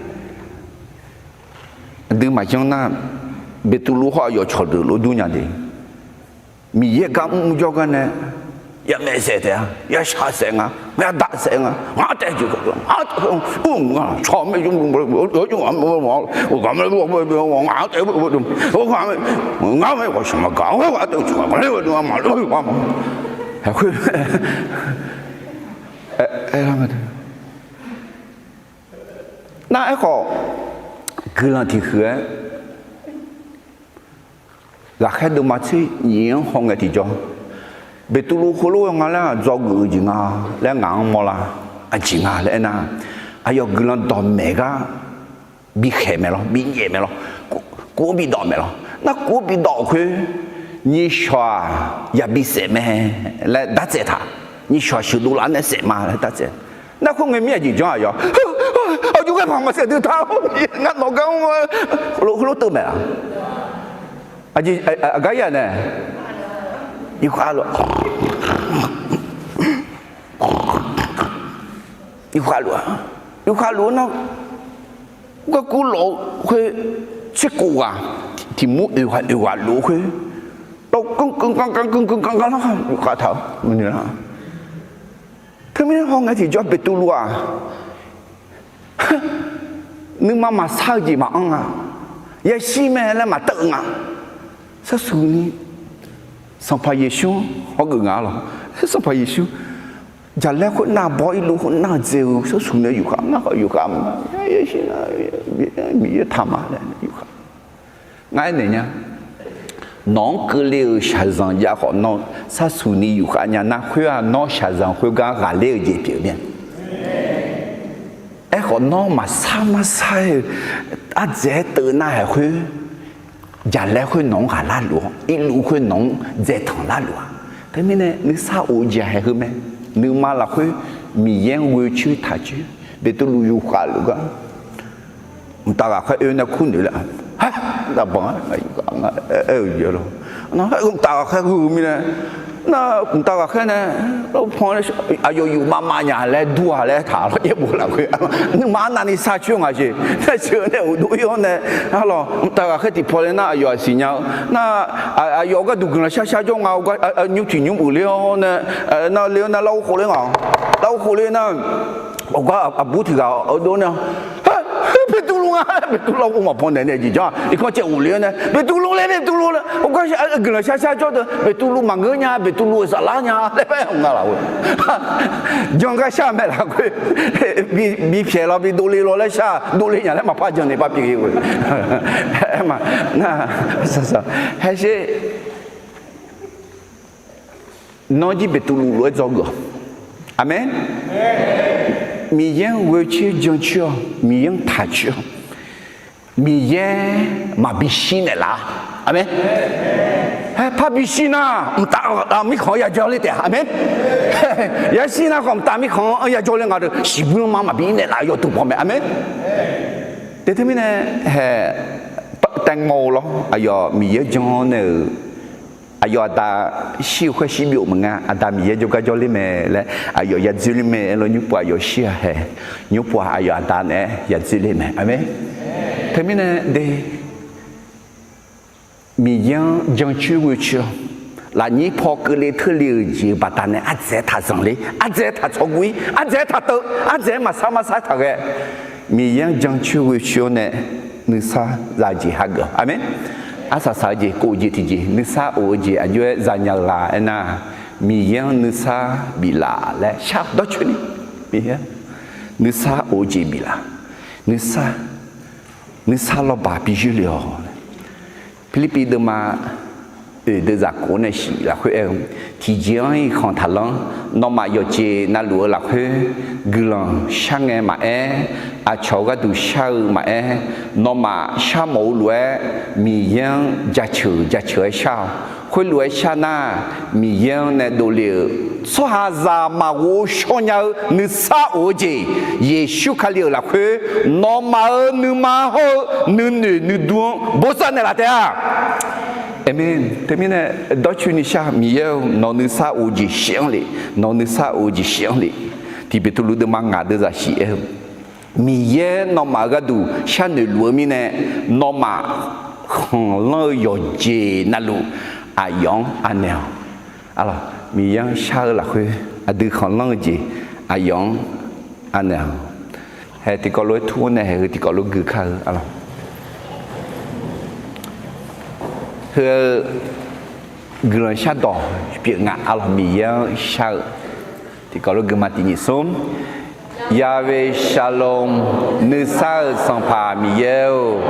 aqdui maqjanr nar, Beqtuvluv hawr-eu aqyawf cawqdeuq lof dur nya de. Miqyaer gar mrmr jawrgar nae, yamaeq saef taef-a, yashaq saef nga, yadaq saef nga, ngaq taef jeq, ngaq taef, ngaq taef, nar, aerkhawf guiqlanq tiqhuiq-aer Ghaqkhaer deuvma tser nyiq-anr hawngae tiqjawr, Beqtuvluv heulof-aer nga laer-aq, dzawgeuf-eu jeq nga laer ngaq-anr mawrlar. Aqjeq nga laer aernar, aqyawf guiqlanq dawqmaeq gar bikhaeq maeq lawr, binyaef maeq lawr, kuv-anr bidawf maeq lawr. Nar kuv-anr bidawf khoer, nyiqshawq-aq yabi saef mae laer dartsaev taq. Nyiqshawq sheuqdov laf-anr nae saef ma laer dartsaev. Nar khoerngae mir aqjeq janr-aq yawf, aqjox ghae paq maqsaef dui ta, ngar nawq gar mr-a, heulof teuv maeq-a. Aqgar ya nae, yawkhav luf, yawkhav luf-a, yawkhav luf-anr nar, garkuv lawf-eu khoer, tserkhof ghaq tiq mur oeq ghaq oeq ghaq luf-eu khoer, lawr, keuv keuv kar kar keuv keuv kar kar lar yawkhav taq-eu maqnoeq lar. Teumirnae hawngae tiqjawr Beqtuvluv-aq, nuima maqsar-eu jeq maqanr nga. Yashir mae laer maqteuv-eu nga. Sarsuq ni Sanqpaq Yeqsur-anr hawgeuf nga lawr. Sanqpaq Yeqsur, jaqlaer khoernav baw, irluv khoernav dzae-eu sarsuq nae yufkhav ngar khawf yufkhav ma. Yashir nar, Miqyaer taq ma laer yufkhav. Ngar aernaeq nya, nawq-anr keuvle-euq shaqzanq jav khawf, nawr sarsuq ni yufkhav nya nar, khoer-aq nawr shaqzanq khoergar ghaqler-eu jeq pyeuf mir-a. Aerkhawf, nawr maqsar marsar-aer-eu ardzaeq-aer teuv nar-aer khoer, jaqlaer khoer nawq-anr ghaqlar luf-awr, irluv khoer nawq-anr dzaeqtanq lar luf-a. Teumirnae nuisar of-eu jeq-aq haeq heu mae. Nuima lafkhoer Miqyaer-anr ghoe coer taq coer, Beqtuvluv yufkhav luf gar mqtav ghaqkhaer oe nae kur noeq laer, ha, aqbanq-a, aer-eu jeq lawr. Mqtav ghaqkhaer heu-eu mirnae, nar mqtav ghaqkhaer nae, lawrpan aqyawf yufmav mav nya laer dur-a laer taq lawr, yaerbof lafkhoer nuima arnavni sar coer nga jeq. Nae sheuq nae uqdov ir-awr nae, arlawq, mqtav ghaqkhaer tiqpaw le nar aqyawf-aq siqnya-eu nar, aqyawf-euq gharduq guiqlanq shar shar jawr nga, nymr tiq nymr uiqler-awr nae, nar le-awr nae larghov khof ler nga, larghov khof ler nar, awqgar aqbur tiq ghaq-awr dov nae, Beqtuvluv nga, Beqtuvluv larghov maqpaw naeq nae jeq janr-a. Irkanr caev ghofle-awr nae, Beqtuvluv le, Beqtuvluv le, awqgar guiqlanq shar shar jawr deuq, Beqtuvluv maqngeur nya, Beqtuvluv-euq saflar nya laer bae nga laf-eu. Jan gar shar mae lafkhoer, bipyaeq lawr bidov le lawr laer shar, dov le nya laer maqpar jan nae par pyeuf-eu. Aer ma, nar, haer sher. Nawr jir Beqtuvluv lof-aer dzawgeuf-awq. Aqmeq. Miqyaer-anr ghoe coer jan coer-awq, Miqyaer-anr taq coer-awq. Miqyaer maqbi shir naeqlaf-a. Aqmeq. Haer parbi shir nar, mqtav mirkhanq-anr yajawr ler taef-a. Aqmeq. Yashir nar khawf mqtav mirkhanq-anr yajawr ler nga deuq, shiqbuir lanma maqbi naeqlaf-eu yawduq baw mae. Aqmeq. Te teumirnae hae, taev ngaw-eu lawr, aqyawf Miqyaer jan-awr nae-euq, aqyawf aqda shir-eu khoer shir byov maqnga, aqda Miqyaer jawrgar jawrler mae laer aqyawf yadzoerler mae. Aerlawr nymr pov aqyawf shir-aq hae, nymr pov-aq aqyawf aqda naeq-aer yadzoerler mae. Aqmeq. Teumirnae de, Miqyaer-anr jancoer ghoecoer-awq. Lafnyir paw keuvle teurle-euq jeq-euq baqdanae ardzaeq-aer taq zanqler, ardzaeq-aer taq tsawrguv-ir, ardzaeq-aer taq teuv, ardzaeq-aer maqsar marsar taq ghae, Miqyaer-anr jancoer ghoecoer-awr nae nuisar za-eu jeq hageuf-awq. Aqmeq. Arsaq saq-eu jeq kov-eu jeq tiqjeq, nuisar of-eu jeq aqjox-aer zanya-eu la aernar, Miqyaer-anr nuisar biflaf laer shar-awq dawrcoeni. Miqyaer nuisar of-eu jeq biflaf, nuisar, nuisar lawrbaq biyoer le-awq. Pirlirpiv deuvma oeq deuq zaqkov nae shif lafkhoer aer-eu, tiqjeq-anr irkhanq taqlanr, nawmaf yawqjeq navluf-eu lafkhoer guiqlanq shar ngae maqaer, aqcawq gharduq shar-eu maqaer, nawmaf sharmawf-eu lof-aer Miqyaer-anr jaceuq jaceuq-aer shar-awq. Khoerlof-aer shar nar, Miqyaer-anr nae dovle-euq tsawrhaqzaq maqghov shawnya-eu nuisar of-eu jeq, Yeqsur Kali-euq lafkhoer nawmaf-euq nuima hawr-eu nuinoeq nuidur-anr bosav naeqlaf taef-a. Aqmeq. Teumirnae dawrcoeni shar, Miqyaer-eu nawq nuisar of-eu jeq shir-anr le, nawq nuisar of-eu jeq shir-anr le. Tiq Beqtuvluv deuvma ngaq deuvzaq shif aer-eu, Miqyaer nawmaf-euq gharduq sharnoeq luf-eu mirnae, nawmaf khanqlanr-eu yawqjeq navluf aqyawf-anr anaeq-awq. Arlawq, Miqyaer-anr shar-eu lafkhoer aqdui khanqlanr-eu jeq aqyawf-anr anaeq-awq. Hae tiqkawv lof-aer tur-awr nae hae heu tiqkawv lof gui kar-eu arlawq. Heu-eu guiqlanq shardawq pyeuf nga arlawq, Miqyaer-anr shar-eu tiqkawv lof gui ma tiq nyiq smr. Yahweh Shalom, nuisar-euq Sanqpaq Miqyaer-or,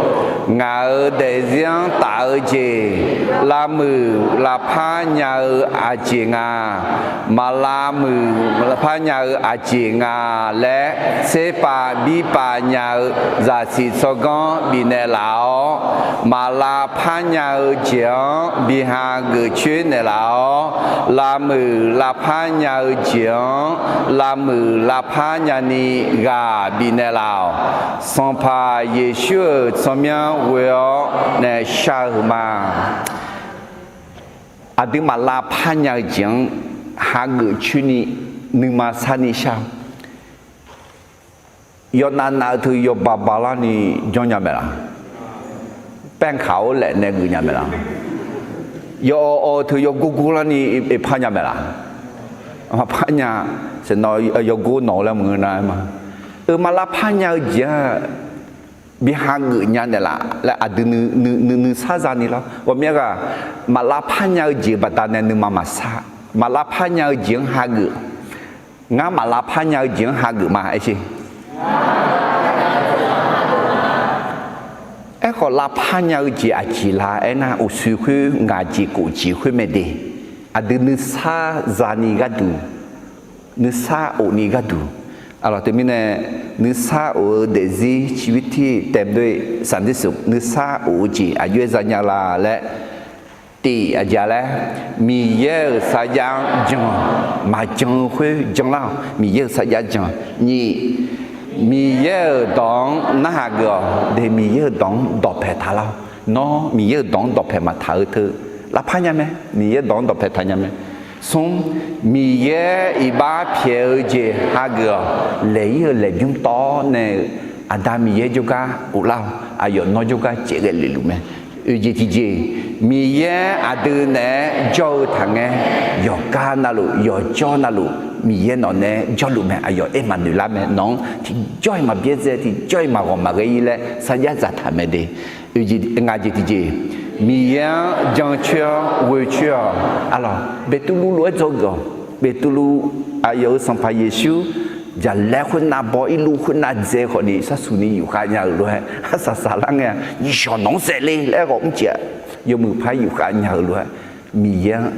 ngaq-euq daefzir-anr taf-eu jeq, lavmuiq lavpar nya-eu aqjeq nga, maq lavmuiq lavpar nya-eu aqjeq nga laer, tserpav birpav nya-eu zaqsiq tsawrganr bifnaeq laf-awr, maq lavpar nya-eu jeq-anr bi hageuf coer naeqlaf-awr, lavmuiq lavpar nya-eu jeq-anr lavmuiq lavpar nyani ghaq bifnaeq laf-awq. Sanqpaq Yeqsur-euq tsawrmyanr ghoe-awr nae shar-eu ma. Aqdui maq lavpar nya-eu jeq-anr hageuf coer ni nuima sarni shar-eu. Yawnav nav-eu teu yawba balarni janrnya mae laq? Paerkaq-awr laef nae geufnya mae laq? Yawawv-eu teu yawgor gorlarni par nya mae laq? Maqpar nya. Saeqnawv yawgor nawq-eu laer maqngeur nar-aer ma. Euq maq lavpar nya-eu jeq-aq bi hageuf nya naeqlaf laer aqdui nuisar zani lar. Ghawqmya ghaq, maq lavpar nya-eu jeq baqdanae nuima maqsar. Maq lavpar nya-eu jeq-anr hageuf. Ngar maq lavpar nya-eu jeq-anr hageuf ma aer sher. Aerkhawf lavpar nya-eu jeq aqjeq la aernar, uqshoe khoer ngaq jeq kof jeq khoer mae de. Aqdui nuisar zani gharduq, nuisar of ni gharduq. Aqlawq teumirnae, nuisar of-eu daefzir ciqbir tir taem doe saqnir suf nuisar of-eu jeq aqjox-aer zanya la laer, tiq aqjeq laer, Miqyaer-euq sarjax-anr jan, maqjan-eu khoer janlar-awq. Miqyaer-euq sarjax jan. Nyiq, Miqyaer-euq dawq-anr narhaq geuf-awq de. Miqyaer-euq dawq-anr dawqpae taqlar-awq. Nawr Miqyaer-euq dawq-anr dawqpae maqtaq-eu teu lavpar nya mae. Miqyaer dawq-anr dawqpae taq nya mae. Smr, Miqyaer iqbax pyaeq-eu jeq hageuf-awq. Laeq-ir-eu laeqbymr tawv-awr nae-euq Aqda Miqyaer jawrgar ghoflar-awq. Aqyawf nawr jawrgar caevghae lef luf mae. Oeq jeq tiqjeq, Miqyaer aqdui naeq-aer jawr-eu taqngae, yawqgar navluf yawqjawr navluf Miqyaer nawq naeq-aer jawrluf mae. Aqyawf aer maqnoeq lar mae. Nawq-anr tiqjawr-iq maqbyaerdzae, tiqjawr-iq maqghawq maqghae-ir laer sarjax dzaqtaq mae de. Oeq jeq, ngaq jeq tiqjeq, Miqyaer-anr jancoer-awr ghoecoer-awq. Aqlawq Beqtuvluv lof-aer dzawgeuf-awq. Beqtuvluv, aqyawf-euq Sanqpaq Yeqsur jaqlaer khoernav baw, irluv khoernav dzae khawfni sharsuq ni yufkhav nya-euq lof-aer arsaq saqlar ngae-a. Yawq nawq-anr saef le laer ghawq mrcif-a. Yawmuiq par yufkhav nya-euq lof-aer Miqyaer-anr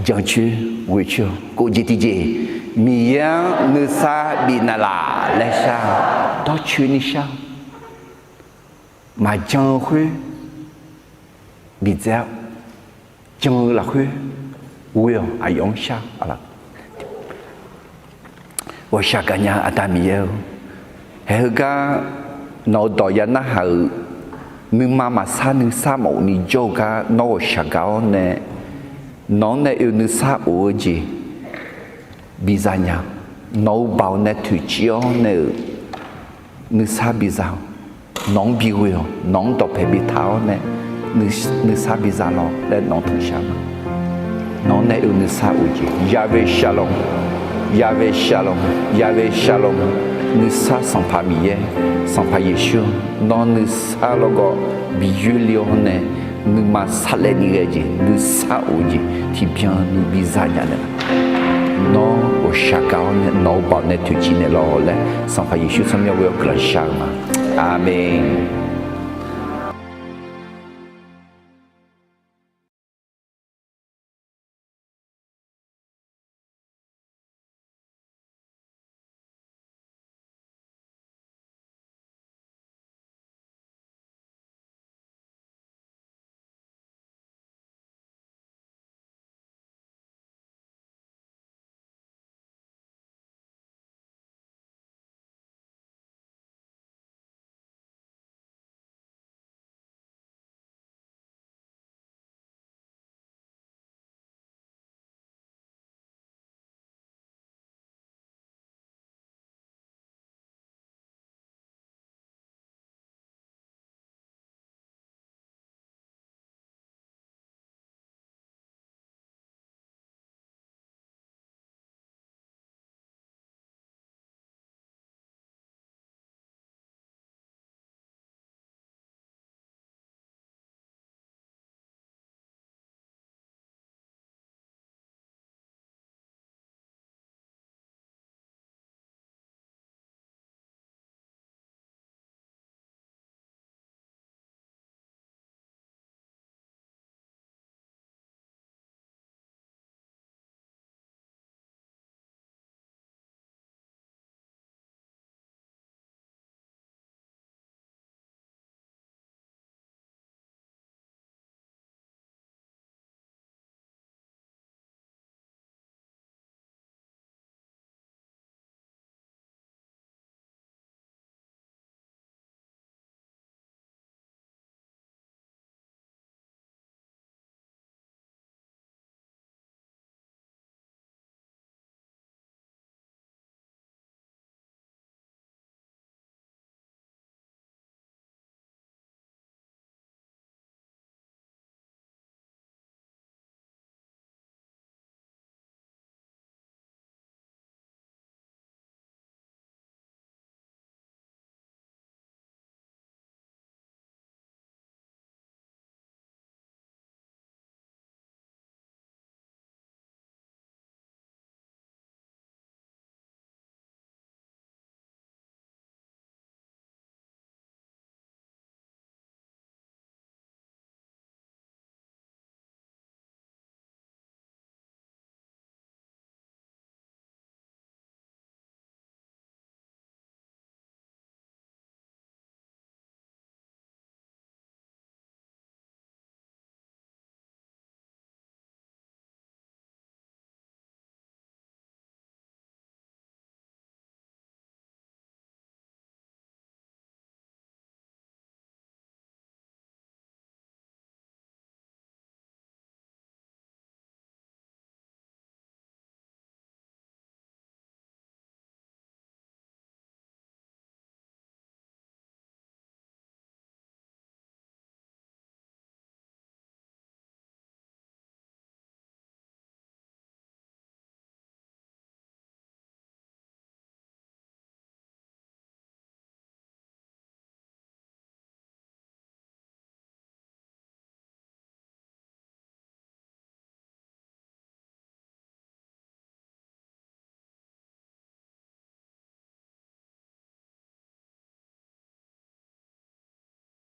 jancoer ghoecoer-awq. Kof jeq tiqjeq, Miqyaer-anr nuisar bifnaeq laf laer shar-awq. Dawrcoeni shar-awq. Maqjan-eu khoer bidzae-awr, jan-eu lafkhoer ghoe-awq. Aqyawf-anr shar-awq. Ghawqshaq gaqnya-eu Aqda Miqyaer-eu, haeq heugar nawq-eu dawq ya narhaq-euq nuima maqsar nuisar mawf ni jawr-eu gar nawr ghawqshaq gaq-awr nae, nawq-anr nae oe nuisar of-eu jeq biza nya-eu, nawq-eu baoq nae toeqciv-awr nae-euq nuisar biza-awq. Nawq-anr bighoe-awq. Nawq-anr dawqpae bitaq-awr nae nuisar biza lawq laer nawq-anr tanqshar ma. Nawq-anr nae oe nuisar of jeq Yahweh Shalom, Yahweh Shalom, Yahweh Shalom. Nuisar Sanqpaq Miqyaer, Sanqpaq Yeqsur, nawr nuisar lawrgawv bi yoerle-awr nae nuima sarlaevni ghae jeq, nuisar of-eu jeq tiqbyan ni biza nya naeq. Nawr ghawqshaq gaq-awr nae nawq-eu baoq nae toeqciv naeq lawq laer Sanqpaq Yeqsur tsawrmyanr ghoe-awr guiqlanq shar-eu ma. Aqmeq.